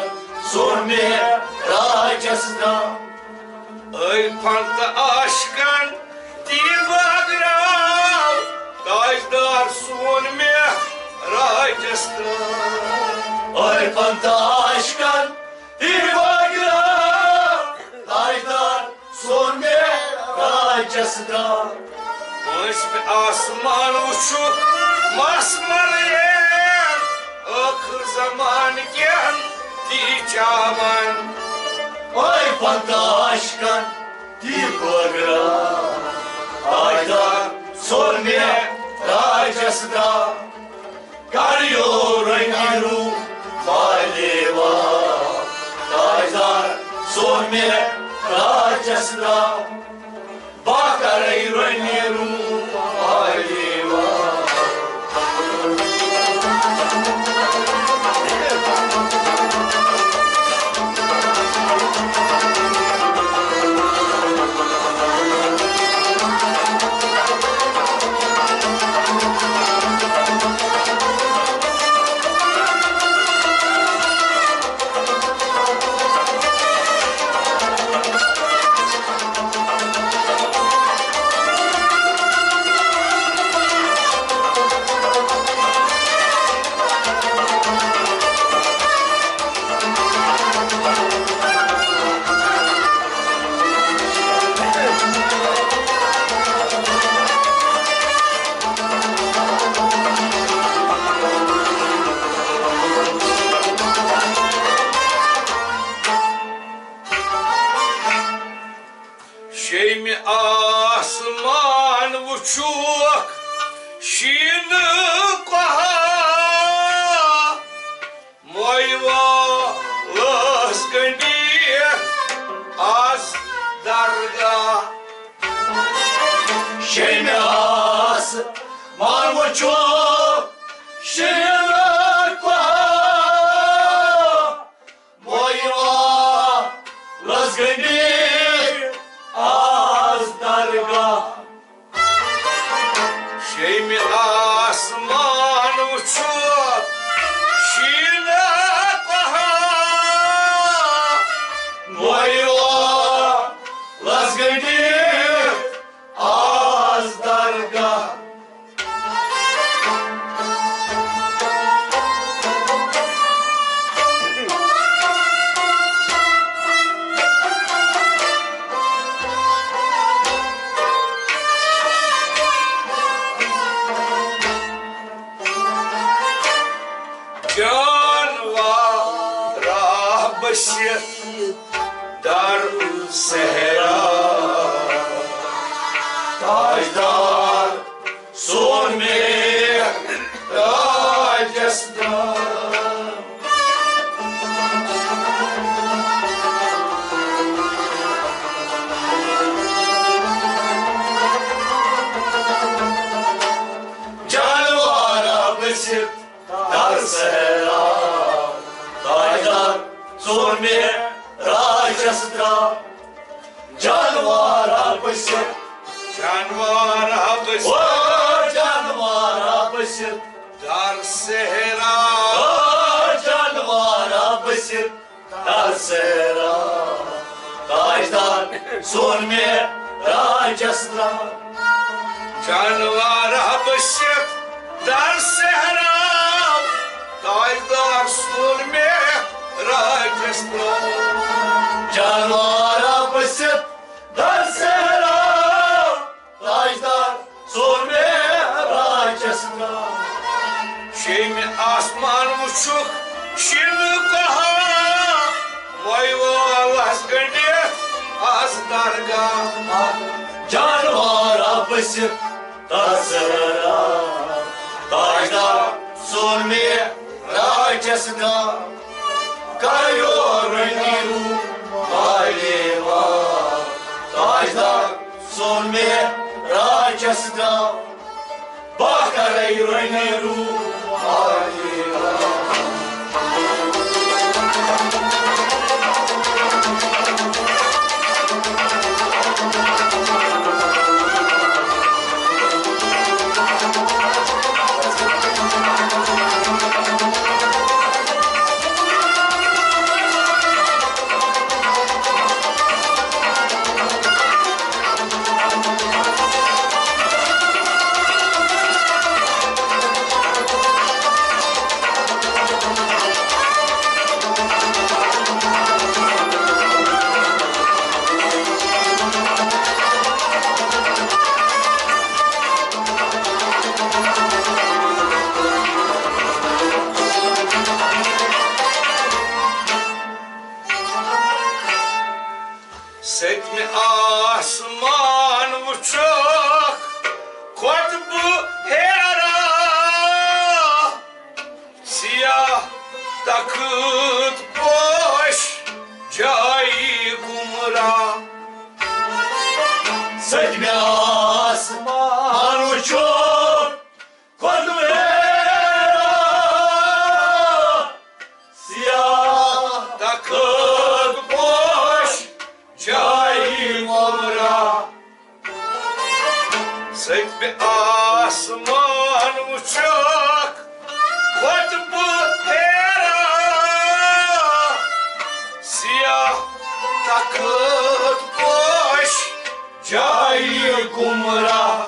سون معراجس درٛاو۔ عارفن تہٕ عاشقن دی بٲگراو، تاجدار سون معراجس درٛاو۔ عارفن تہٕ عاشقن دی بٲگراو، تاجدار سون معراجس درٛاو۔ پٲنٛژمہِ آسمان وٕچھُکھ مس ملرین، ٲخٕر زمان کٮ۪ن چاوان۔ اوے پنتاش کن تی پٲگرا، تاجدار سوٚر مےٚ راجس درا۔ کریو رنگی رو مالیوا، تاجدار سوٚر مےٚ راجس درا۔ باکرے رنی رو آلیوا۔ شیٚمہِ آسمان وُچھوکھ شیٖنہٕ کۄہا، مویوا لٲس گٔنڈِتھ آز درگاہ۔ شیٚمہِ آسمان وُچھوکھ شیٖنہٕ کۄہا، مویوا لٲس گٔنڈِتھ آز درگاہ۔ شیٚمہِ آسمان وُچھو شیٖنہٕ کۄہا، مویوا لٲس گٔنڈِتھ آز درگاہ۔ جانوارا بٔسِتھ در صحرا، تاجدار سوٚر مےٚ راجس درا۔ جانوارا بٔسِتھ در صحرا، تاجدار سوٚر مےٚ راجس درا۔ جانوارا بٔسِتھ۔ جانوارا بٔسِتھ۔ او جانوارا بٔسِتھ۔ در صحرا۔ او جانوارا بٔسِتھ۔ در صحرا۔ تاجدار سوٚر مےٚ راجس درا۔ جانوارا بٔسِتھ در صحرا، تاجدار سوٚر مےٚ راجس درا۔ جانوارا بٔسِتھ در صحرا، تاجدار سوٚر مےٚ راجس درا۔ شیٚمہِ آسمان وُچھُکھ شیٖنہٕ کۄہا، مویوا لٲس گٔنڈِتھ آز درگاہ۔ جانوارا بٔسِتھ در صحرا، تاجدار سوٚر مےٚ راجس درا۔ کریو رنگی رو مالیوا، تاجدار سوٚر مےٚ راجس درا۔ باکرے رنگی رو مالیوا۔ سٔتمہِ آسمان وٕچھکھ، خۄطبہٕ پھیران، سیاہ تخت پوش جایہِ گمراہ۔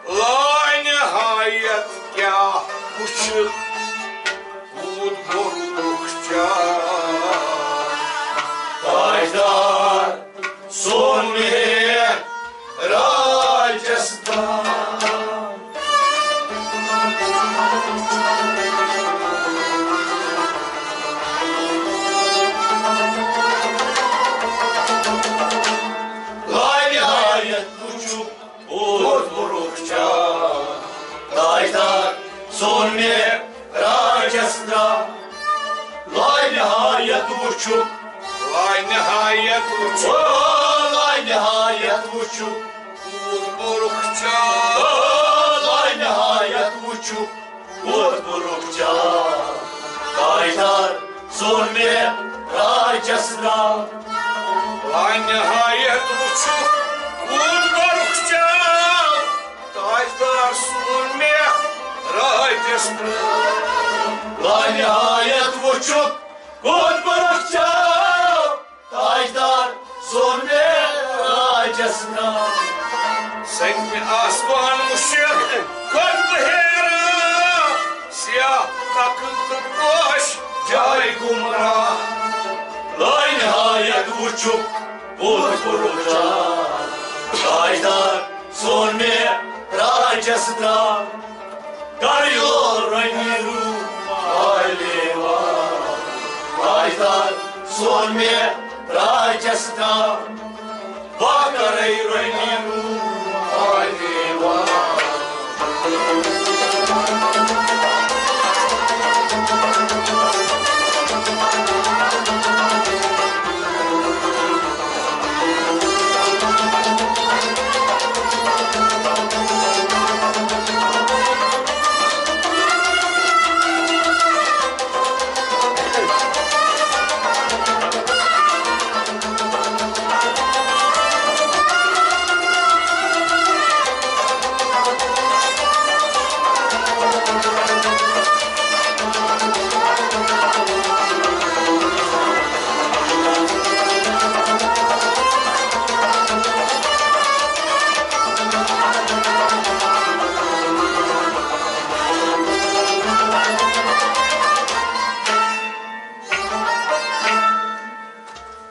لانہایت کیٛاہ وٕچھِ، کوٗت بوٚڑ رُخ چاو۔ تاجدار سون مہراجس تام۔ لانہایت وٕچھُکھ، اوس بُرُکھ چاو۔ تاجدار سون مہراجس تام۔ لانہایت وٕچھُکھ۔ لانہایت وٕچھُکھ۔ او، لانہایت وٕچھُکھ۔ کوٗت بُرُکھ چاو۔ او، لانہایت وٕچھُکھ۔ کوٗت بُرُکھ چاو۔ تاجدار سون مہراجس تام۔ لانہایت وٕچھُکھ، کوٗت بُرُکھ چاو۔ تاجدار سون مہراجس تام۔ لانہایت وٕچھُکھ، کوٗت بُرُکھ چاو۔ تاجدار سون مہراجس تام۔ سٔتمہِ آسمان وٕچھِتھ، خۄطبہٕ پھیران، سیاہ تخت پوش جایہِ گمراہ۔ لانہایت وٕچھُکھ، کوٗت بُرُکھ چاو۔ تاجدار سون مہراجس تام۔ کر یور رنگی روٗپ عالے وار۔ تاجدار سون مہراجس تام۔ واہ کرے رنگی روٗپ عالے وار۔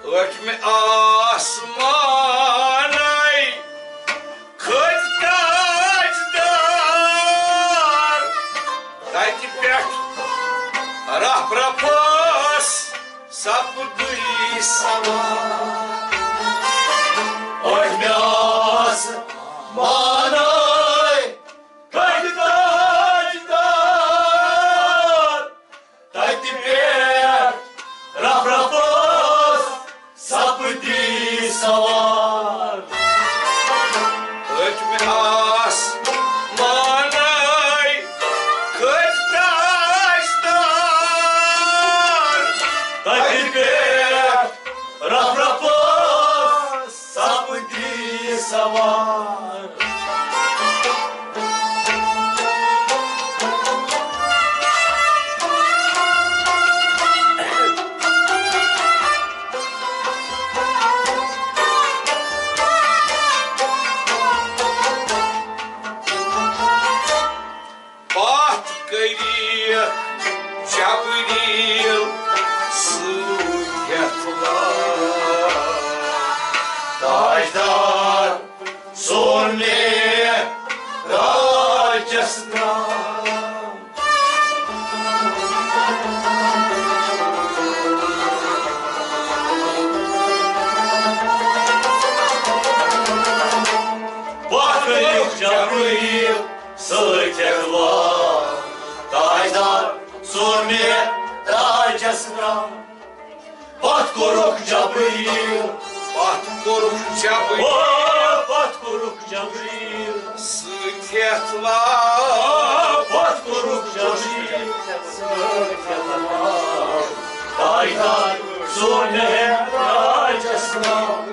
ٲٹھمہِ آسمانَے کھٔتۍ تاجدار، تَتہِ پٮ۪ٹھ رَف رَفَس سپدٕے سوار۔ ٲٹھمہِ آسمانَے کھٔتۍ تاجدار، تَتہِ پٮ۪ٹھ رَف رَفَس سپدٕے سوار۔ ٲٹھمہِ آسمانَے کھٔتۍ تاجدار، تَتہِ پٮ۪ٹھ رَف رَفَس سپدٕے سوار۔ پتھ کٔرِتھ جبریٖل سۭتۍ ہٮ۪تھ وار۔ تاجدار سون معراجس تام۔ پتھ کٔرِتھ جبریٖل سۭتۍ ہٮ۪تھ وار۔ تاجدار سون معراجس تام۔ پتھ کوٚرُکھ جبریٖل، پتھ کوٚرُکھ جبریٖل۔ او، پتھ کوٚرُکھ جبریٖل۔ سۭتۍ ہٮ۪تھ وال۔ او، پتھ کوٚرُکھ جبریٖل۔ سۭتۍ ہٮ۪تھ وال۔ تاجدار سون معراجس ناو۔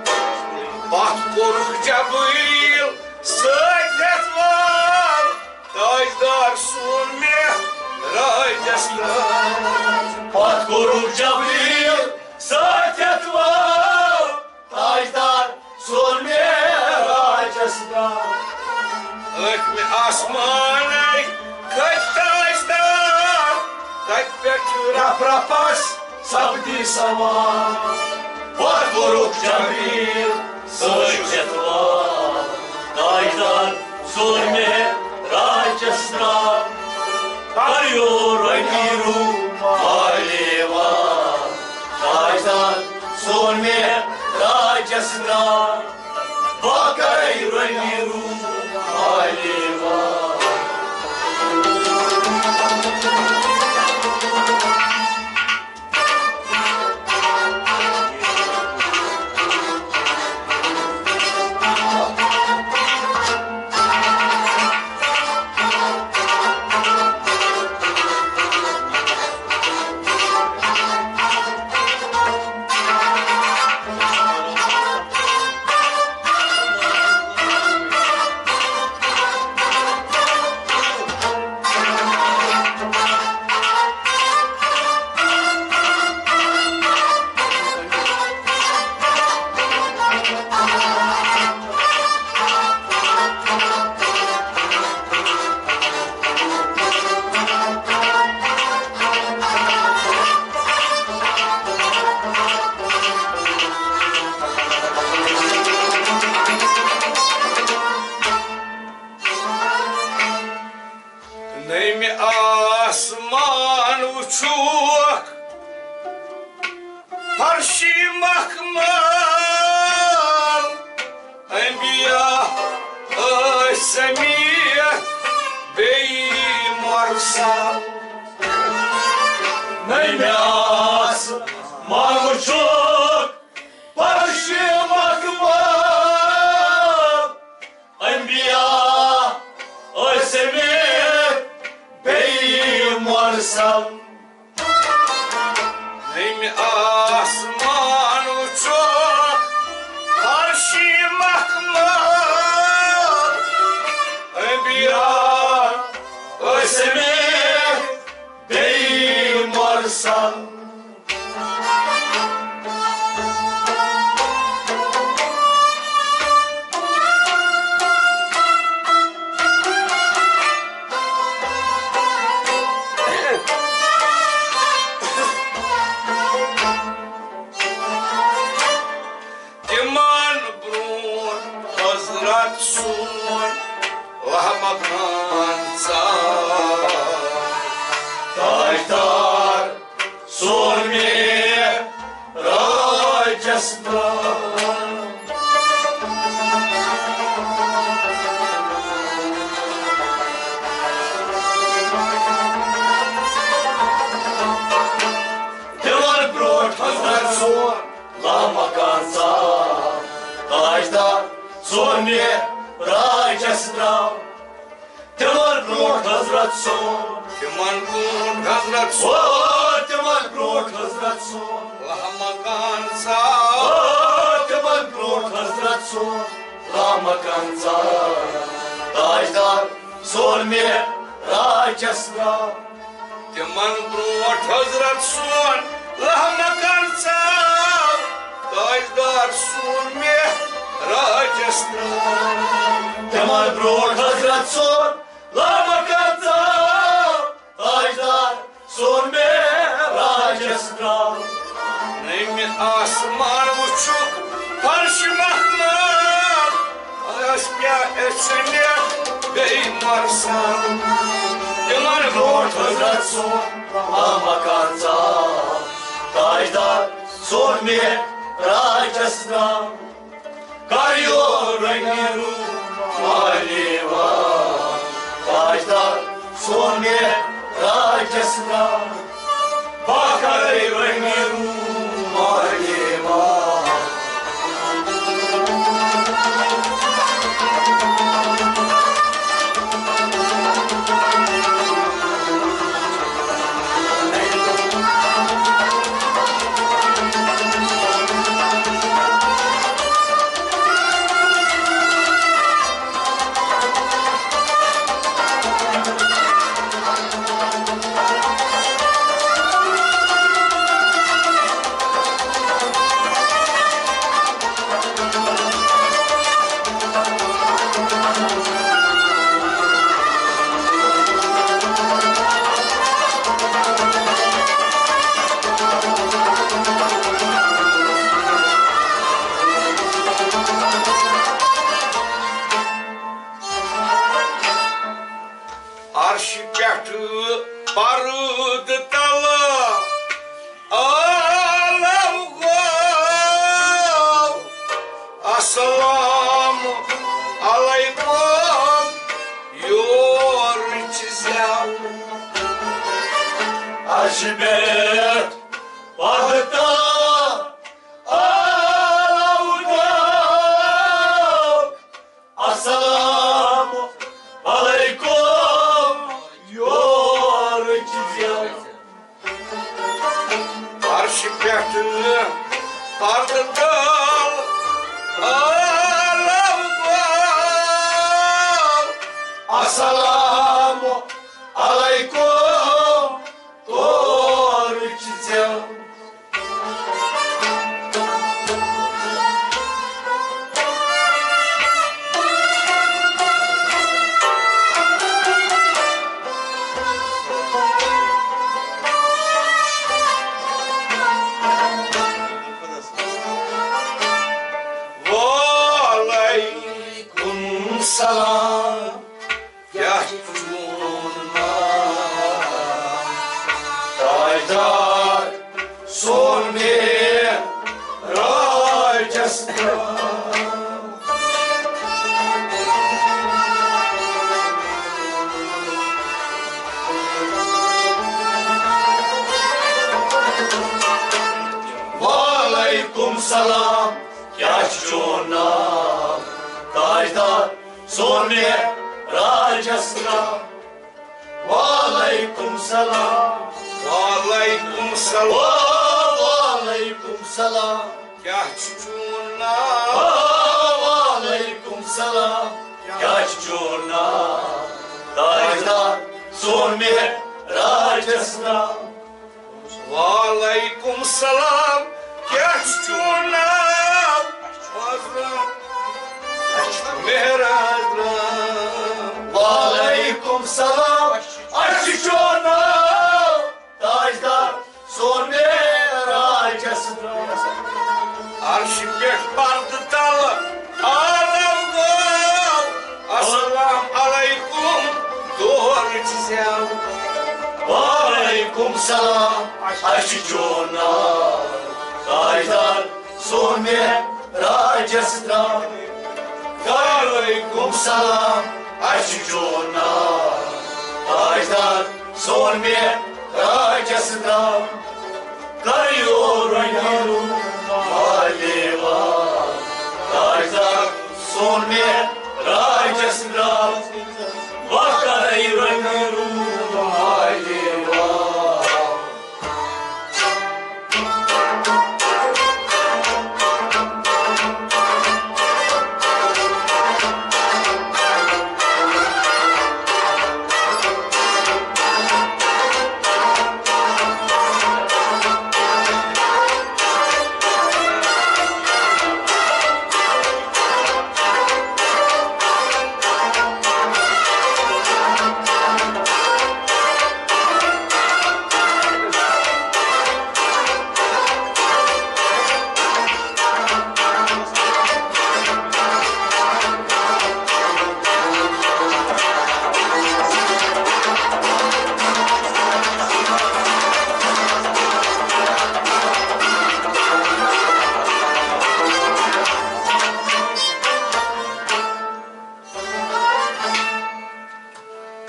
پتھ کوٚرُکھ جبریٖل۔ سۭتۍ ہٮ۪تھ وال۔ تاجدار سون معراجس ناو۔ پتھ کوٚرُکھ جبریٖل۔ سۭتۍ ہٮ۪تھ وال۔ تاجدار سون معراجس ناو۔ ٲٹھمہِ آسمانٕے کھٔتۍ تاجدار، تتہِ پٮ۪ٹھ رف رفس سپدی سوار۔ پتھ کوٚرُکھ جبریٖل۔ سۭتۍ ہٮ۪تھ وال۔ تاجدار سون معراجس ناو۔ کریو رنگی روٗپ مالے وال۔ تاجدار سون معراجس ناو۔ بہٕ کرے رنگی روٗپ مالے وال۔ نٔیمہِ آسمان وُچھوکھ فرشی مخمل، انبیاء ٲسۍ سمیت بیٚیہِ مرسل۔ نٔیمہِ آسمان وُچھوکھ فرشی مخمل، انبیاء ٲسۍ سمیت بیٚیہِ مرسل۔ نٔیمہِ آسمان وُچھوکھ فرشی مخمل، انبیاء ٲسۍ سمیت بیٚیہِ مرسل۔ تِمن برونٛٹھ حضرت سون لامکان ژاو۔ تاجدار سون معراجس ناو۔ تِمن برونٛٹھ حضرت سون لامکان ژاو۔ تاجدار سون معراجس ناو۔ تِمن برونٛٹھ حضرت سون۔ تِمن برونٛٹھ حضرت سون۔ او، تِمن برونٛٹھ حضرت سون۔ لامکان ژاو۔ او، تِمن برونٛٹھ حضرت سون۔ لامکان ژاو۔ تاجدار سون معراجس ناو۔ تِمن برونٛٹھ حضرت سون لامکان ژاو، تاجدار سون معراجس ناو۔ تِمن برونٛٹھ حضرت سون لامکان ژاو، تاجدار سون معراجس ناو۔ نٔیمہِ آسمان وُچھُکھ فرش مخمل، ٲسۍ کیٛاہ أسۍ چھِ نِتھ بیٚیہِ مرسل۔ تِمن برونٛٹھ حضرت سون لامکان ژاو، تاجدار سون معراجس ناو۔ کر یور رنگی روٗپ مالے وال، تاجدار سون معراجس ناو۔ بہٕ کرے رنگی روٗپ مالے وال۔ پٮ۪ٹھ پردٕ تل عالم گوٚو۔ السلام علیکم، یورٕچ زٮ۪و۔ عرشہِ پٮ۪ٹھ پردٕ تل عالم گوٚو۔ السلام علیکم، تورٕچ زٮ۪و۔ وعلیکم سلام۔ کیٛاہ چھُ چون ناو؟ تاجدار سون معراجس درٛاو۔ وعلیکم سلام، کیٛاہ چھُ چون ناو؟ تاجدار سون معراجس درٛاو۔ وعلیکم سلام۔ وعلیکم سلام۔ وعلیکم سلام۔ کیٛاہ چھُ چون ناو؟ وعلیکم سلام۔ کیٛاہ چھُ چون ناو؟ تاجدار سون معراجس درٛاو۔ وعلیکم سلام، کیٛاہ چھُ چون ناو؟ معراج درٛاو۔ وعلیکم سلام، اَسہِ چھُ چون ناو؟ تاجدار سون معراجس درٛاو۔ عرشہِ پٮ۪ٹھ پردٕ تل عالم گوٚو۔ السلام علیکم، تورٕچ زٮ۪و۔ وعلیکم سلام، اَسہِ چھُ چون ناو؟ تاجدار سون معراجس درٛاو۔ وعلیکم سلام، اَسہِ چھُ چون ناو؟ تاجدار سون معراجس درٛاو۔ کر یور رنگی روٗپ مالے وال۔ تاجدار سون معراجس درٛاو۔ وۄنۍ کر رنگی روٗپ مالے وال۔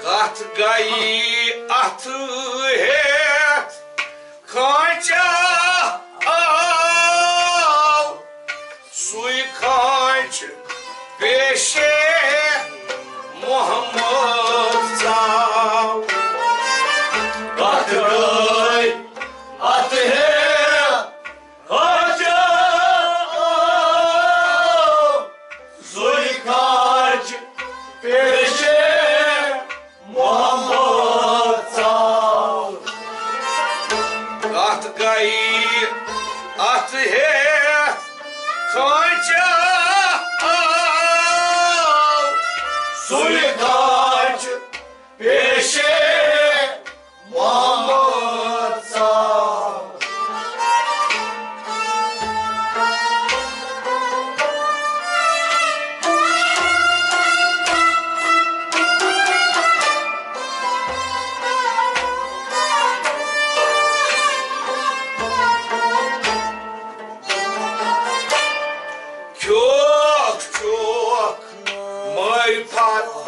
کتھ گٔیہِ اتھ ہیتھ کھانچہ آو، سُے کھانچ پیشے محمد ژاو۔ کتھ گٔے اتھ ہیتھ کھانچہ آو، سُے کھانچ پیشے محمد ژاو۔ کتھ گٔیہِ اتھ ہیتھ کھانچہ آو، سُے کھانچ پیشے محمد ژاو۔ کھیوکھ چوکھ معرفت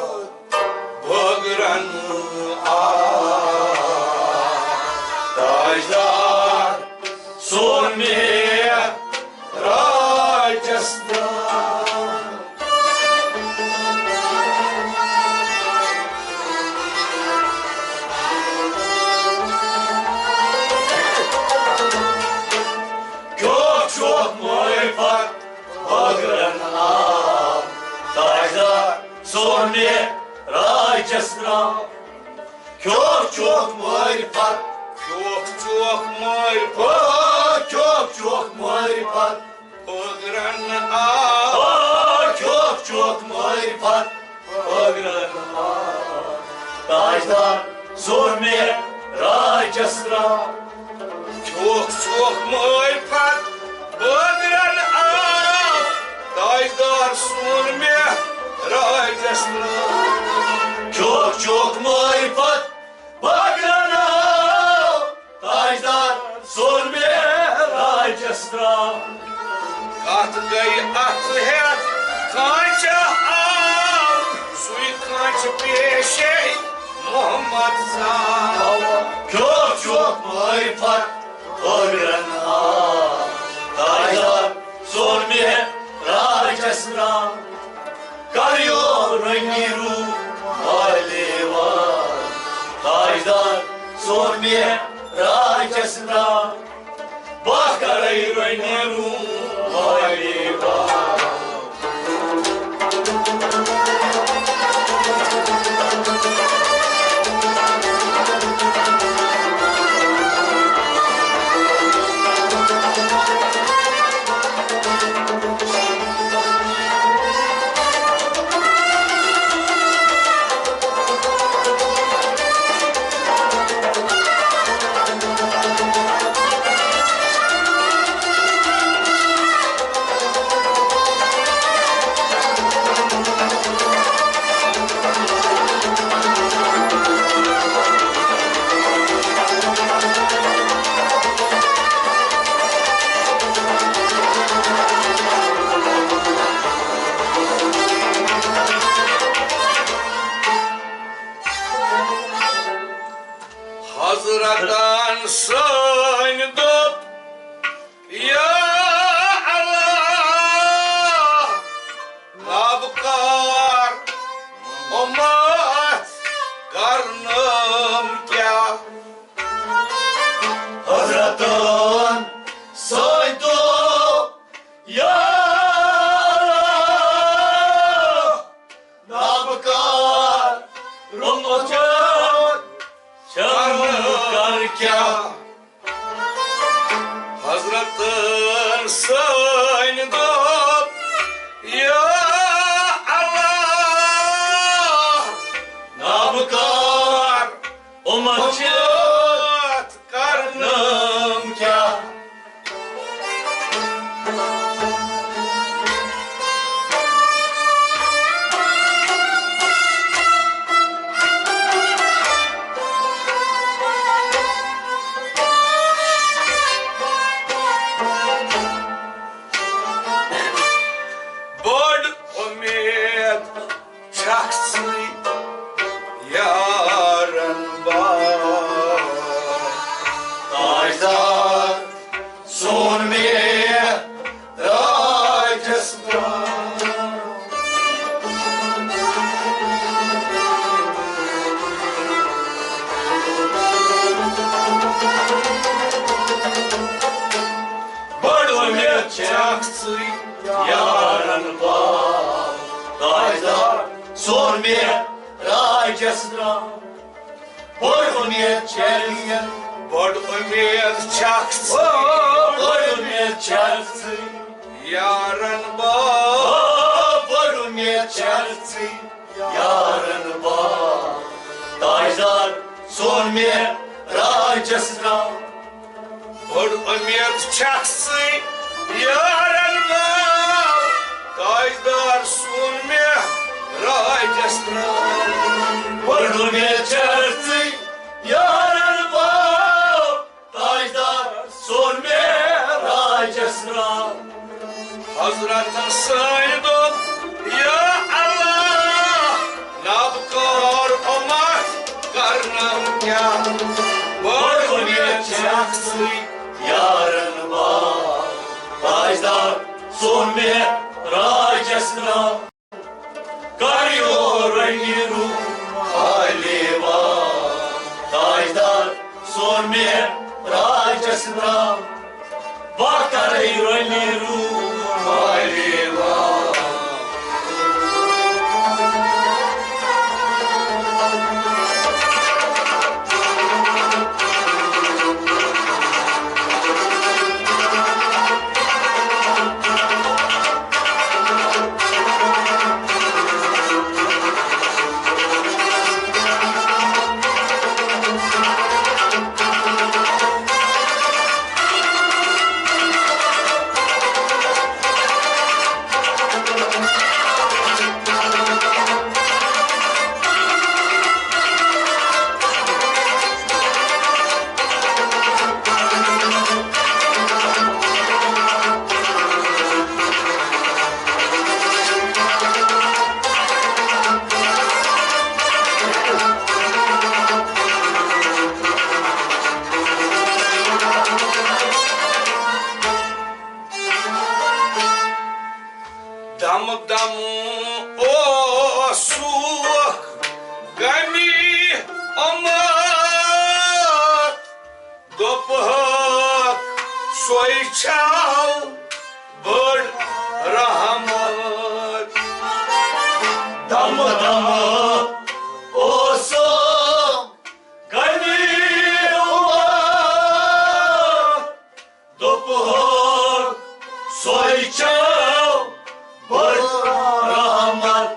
سون معراجس درٛاو۔ کھیوٚکھ چوٚکھ معرفت۔ کھیوٚکھ چوٚکھ معرفت۔ او، کھیوٚکھ چوٚکھ معرفت۔ پٲگرن آو۔ او، کھیوٚکھ چوٚکھ معرفت۔ پٲگرن آو۔ تاجدار سون معراجس درٛاو۔ کھیوٚکھ چوٚکھ معرفت۔ پٲگرن آو۔ تاجدار سون معراجس درٛاو۔ کھیوٚکھ چوٚکھ معرفت۔ پٲگرن آو۔ تاجدار سون معراجس درٛاو۔ کتھ گٔے اتھ ہٮ۪تھ کانچہ آو، سُے کانچہ پیشے محمد زاو۔ کھیوٚکھ چوٚکھ معرفت پٲگرن آو۔ تاجدار سون معراجس درٛاو۔ کریو رنگی روح حالی وار۔ تاجدار سون معراجس درٛاو۔ بہٕ کرے رنگی روح حالی وار۔ حضرتن سٲنۍ دوٚپ، یا اللہ، نابکار اُمت کرنم کیٛاہ؟ حضرتن سٲنۍ دوٚپ، یا اللہ، نابکار اُمت کرنم کیٛاہ؟ حضرتن سٲنۍ دوٚپ، یا اللہ، نابکار اُمت چھِ اُمت کرنم کیٛاہ؟ بٔڑ اُمید چھکھ ژٕے یارن باو۔ تاجدار سون معراجس درٛاو۔ بٔڑ اُمید چھکھ ژٕے یارن باو۔ تاجدار سون معراجس درٛاو۔ بٔڑ اُمید چھکھ ژٕے۔ بٔڑ اُمید چھکھ ژٕے۔ او، بٔڑ اُمید چھکھ ژٕے۔ یارن باو۔ او، بٔڑ اُمید چھکھ ژٕے۔ یارن باو۔ تاجدار سون معراجس درٛاو۔ بٔڑ اُمید چھکھ ژٕے یارن باو۔ تاجدار سون معراجس درٛاو۔ بٔڑ اُمید چھکھ ژٕے یارن باو۔ تاجدار سون معراجس درٛاو۔ حضرتن سٲنۍ دوٚپ، یا اللہ، نابکار اُمت کرنم کیٛاہ؟ بٔڑ اُمید چھکھ ژٕے یارن باو۔ تاجدار سون معراجس درٛاو۔ کریو رنگی روح حالی وار۔ تاجدار سون معراجس درٛاو۔ بہٕ کرے رنگی روح حالی وار۔ چھاو بٔڑ رحمت۔ دم دم اوسُم غنی عمر، دوٚپہوکھ سۄے چھاو بٔڑ رحمت۔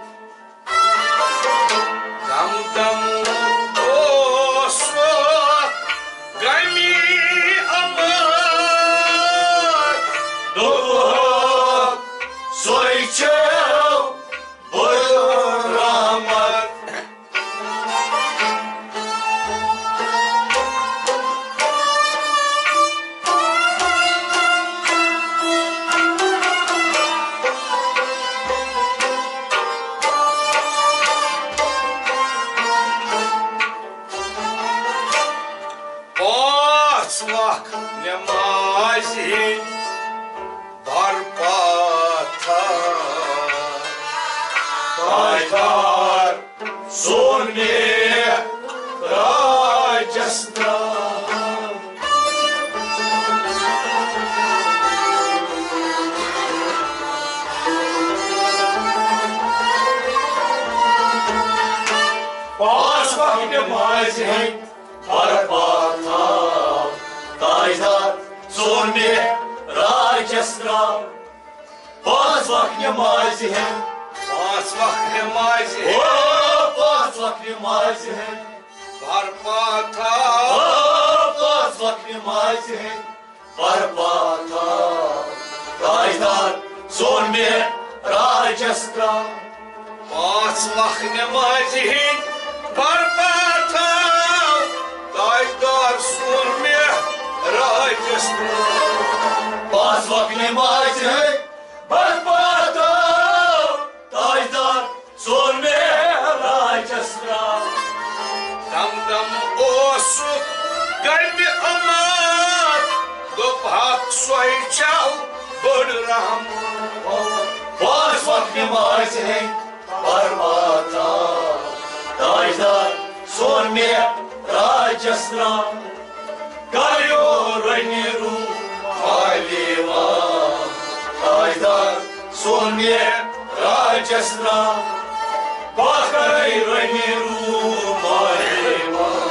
دم دم اوسُکھ غمی عمر، دوٚپہوکھ سۄے چھاو بٔڑ رحمت۔ پانٛژھ وق نمازِ ہٕنٛدۍ برپا تھاو۔ تاجدار سون معراجس تام۔ پانٛژھ وق نمازِ ہٕنٛدۍ برپا تھاو۔ تاجدار سون معراجس تام۔ پانٛژھ وق نمازِ ہٕنٛدۍ۔ پانٛژھ وق نمازِ ہٕنٛدۍ۔ او، پانٛژھ وق نمازِ ہٕنٛدۍ۔ برپا تھاو۔ او، پانٛژھ وق نمازِ ہٕنٛدۍ۔ برپا تھاو۔ تاجدار سون معراجس تام۔ پانٛژھ وق نمازِ ہٕنٛدۍ برپا تھاو، تاجدار سون معراجس تام۔ پانٛژھ وق نمازِ ہٕنٛدۍ برپا تھاو، تاجدار سون معراجس تام۔ دم دم اوسُکھ غمِ عمر، دوٚپہکھ سۄے چھاو بٔڑ رحمت۔ پانٛژھ وق نمازِ ہٕنٛدۍ برپا تھاو۔ تاجدار سون معراجس تام۔ کریو رنگی رومالی وان۔ تاجدار سون معراجس تام۔ پکھرے رنگی رومالی وان۔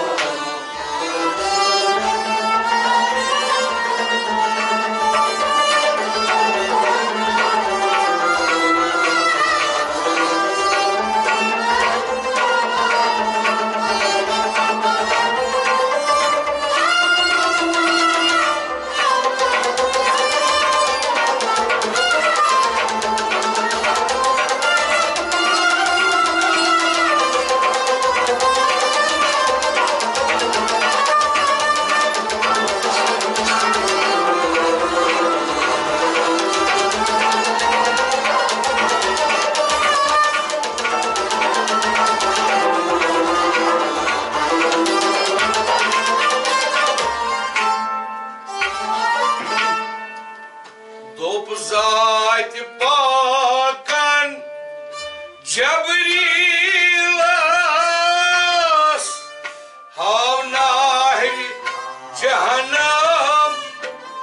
دوٚپ ذاتِ پاکن جبریٖلس، ہاو نارِ جہنم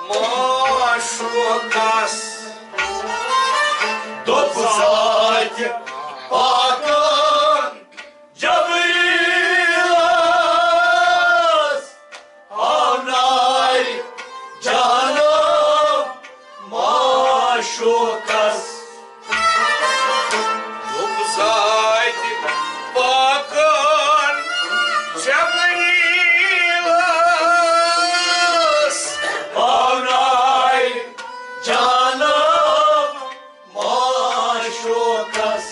معشوقس۔ دوٚپ ذاتِ پاکن جبریٖلس، ہاو نارِ جہنم معشوقس۔ دوٚپ ذاتِ پاکن جبریٖلس، ہاو نارِ جہنم معشوقس۔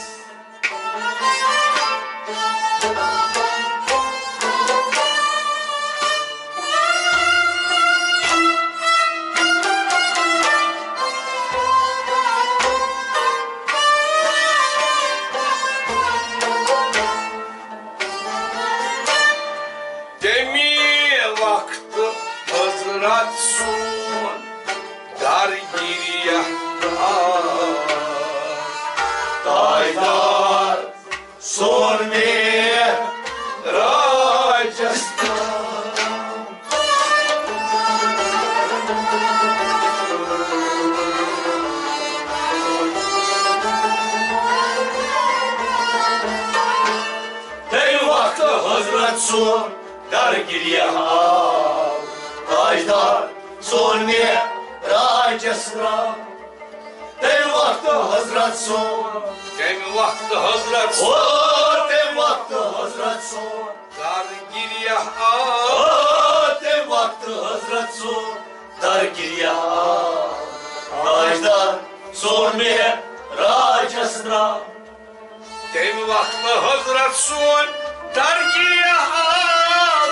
تَمی وقتہٕ حضرت سون درگیریہ آو۔ تاجدار سون معراجس تام۔ سون در گریہ آو، تاجدار سون معراجس درٛاو۔ تَمہِ وقتہٕ حضرت سون، تَمہِ وقتہٕ حضرت او، سون، تَمہِ وقتہٕ حضرت سون در گریہ آو۔ او، تَمہِ وقتہٕ حضرت سون در گریہ آو، تاجدار سون معراجس درٛاو۔ تَمہِ وقتہٕ حضرت سون در گریہ آو،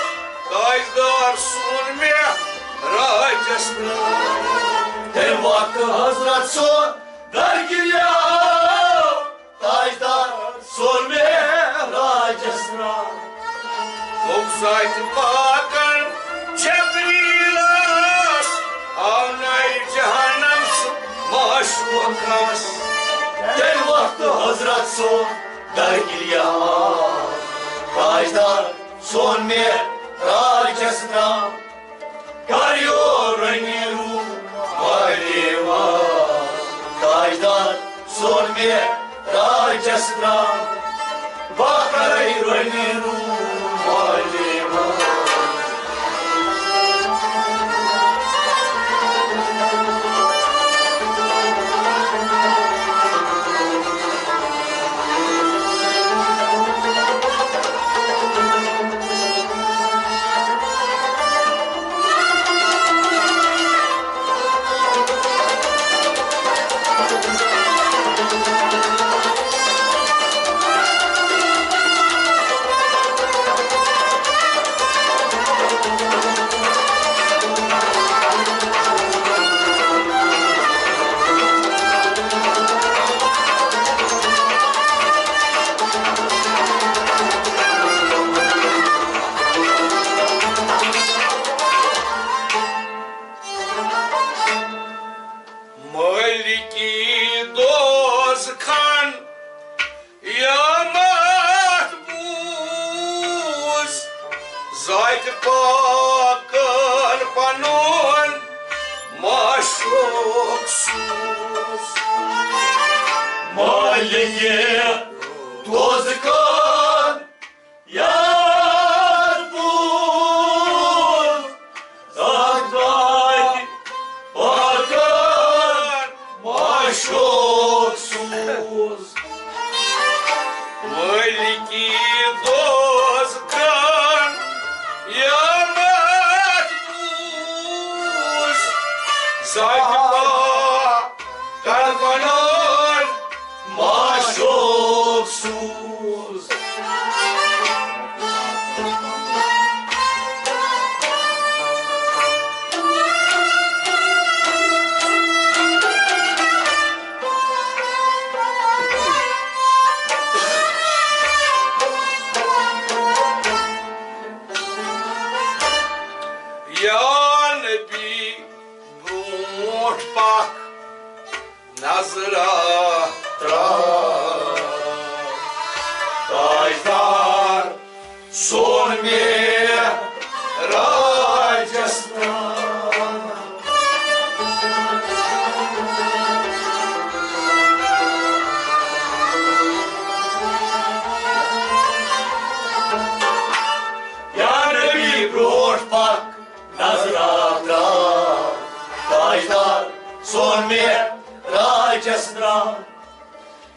تاجدار سون معراجس درٛاو۔ تَمہِ وقتہٕ حضرت سون در گریہ آو، تاجدار سون معراجس درٛاو۔ گوٚو ساتہِ پاکن جبریلس، آو نارِ جہنم سُہ معشوقس۔ تَمہِ وقتہٕ حضرت سون در گریہ آو، تاجدار سون معراجس درٛاو۔ کر یور رنگی روح والے وا، تاجدار سون معراجس درٛاو۔ بہٕ کرے رنگی روح والے وا۔ مٲلِکِ دوزخن قیامت بوٗز، ذاتِ پاکن پنُن معشوق سوٗز۔ مٲلِکِ دوزخن قیامت بوٗز، ذاتِ پاکن معشوق سوٗز۔ مٲلِکِ دوزخن قیامت بوٗز، ذاتِ پاکن پنُن معشوق سوٗز۔ یا نبی برونٛٹھ پکھ نظرا تراو، تاجدار سون معراجس تراو۔ یا نبی برونٛٹھ پکھ نظرا تراو، تاجدار سون معراجس تراو۔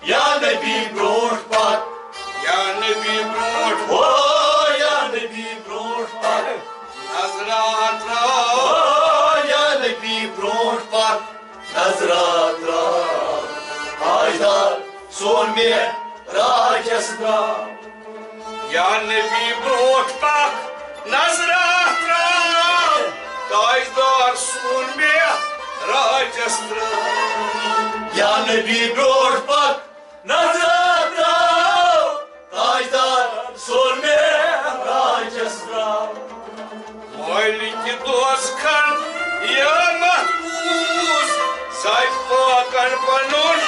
یا نبی برونٛٹھ پکھ، یا نبی برونٛٹھ، او یا نبی برونٛٹھ پکھ نظرا تراو۔ او یا نبی برونٛٹھ پکھ نظرا تراو، تاجدار سون معراجس تراو۔ یا نبی برونٛٹھ پکھ نظرا تراو، تاجدار سون معراجس تراو۔ یا نبی برونٛٹھ پکھ نظرا تراو، تاجدار سون معراجس تراو۔ مٲلِکِ دوزخن قیامت بوٗز، ذاتِ پاکن پنُن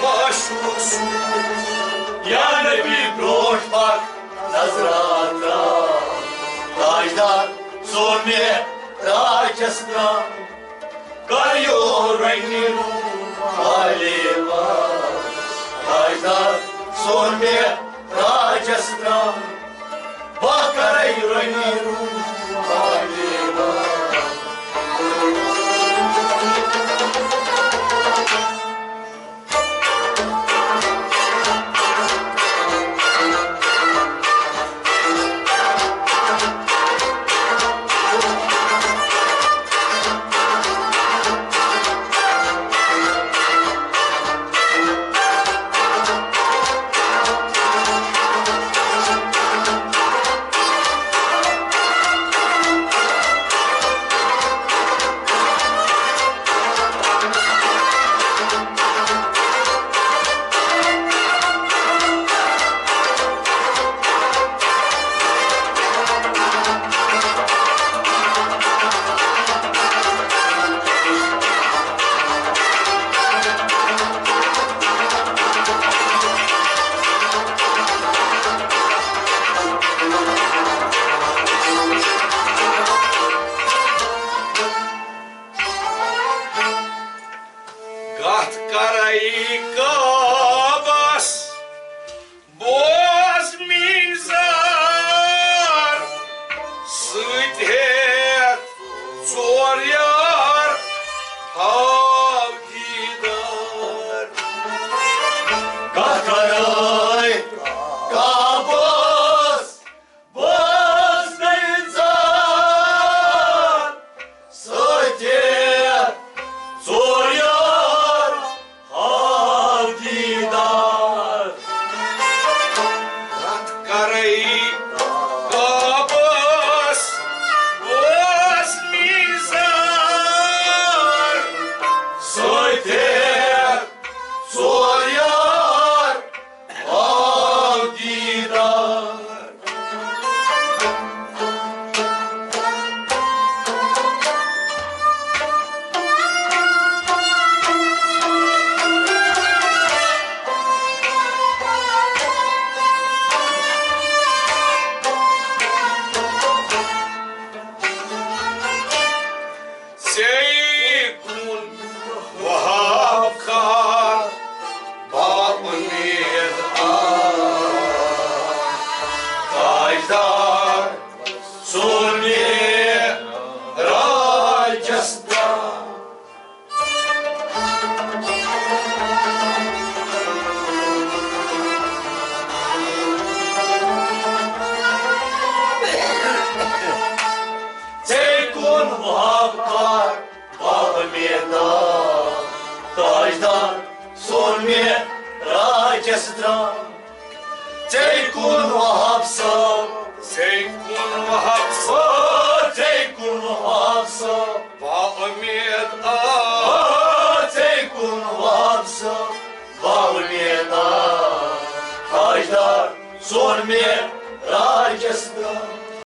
معشوق سوٗز۔ یا نبی برونٛٹھ پکھ نظرا تراو، تاجدار سون معراجس تراو۔ کر یور رنگی روح والے وا، تاجدار سون معراجس تراو۔ بہٕ کرے کعبس بوزنہٕ ژار، سۭتۍ ژور یار ہاو دیدار۔ رتھ کرے کعبس بوزنہٕ ژار، سۭتۍ ژور یار آو دیدار۔ ژے کُن وہاب خار، با اُمید آ تاجدار، سون معراجس دار۔ ژے کُن وہاب خار، با اُمید آ تاجدار، سون معراجس دار۔ ژے کُن وہاب صٲب، ژے کُن وہاب صٲب، ژے کُن وہاب صٲب، با اُمید آ۔ آ، ژے کُن وہاب صٲب، با اُمید آ تاجدار، سون معراجس دار۔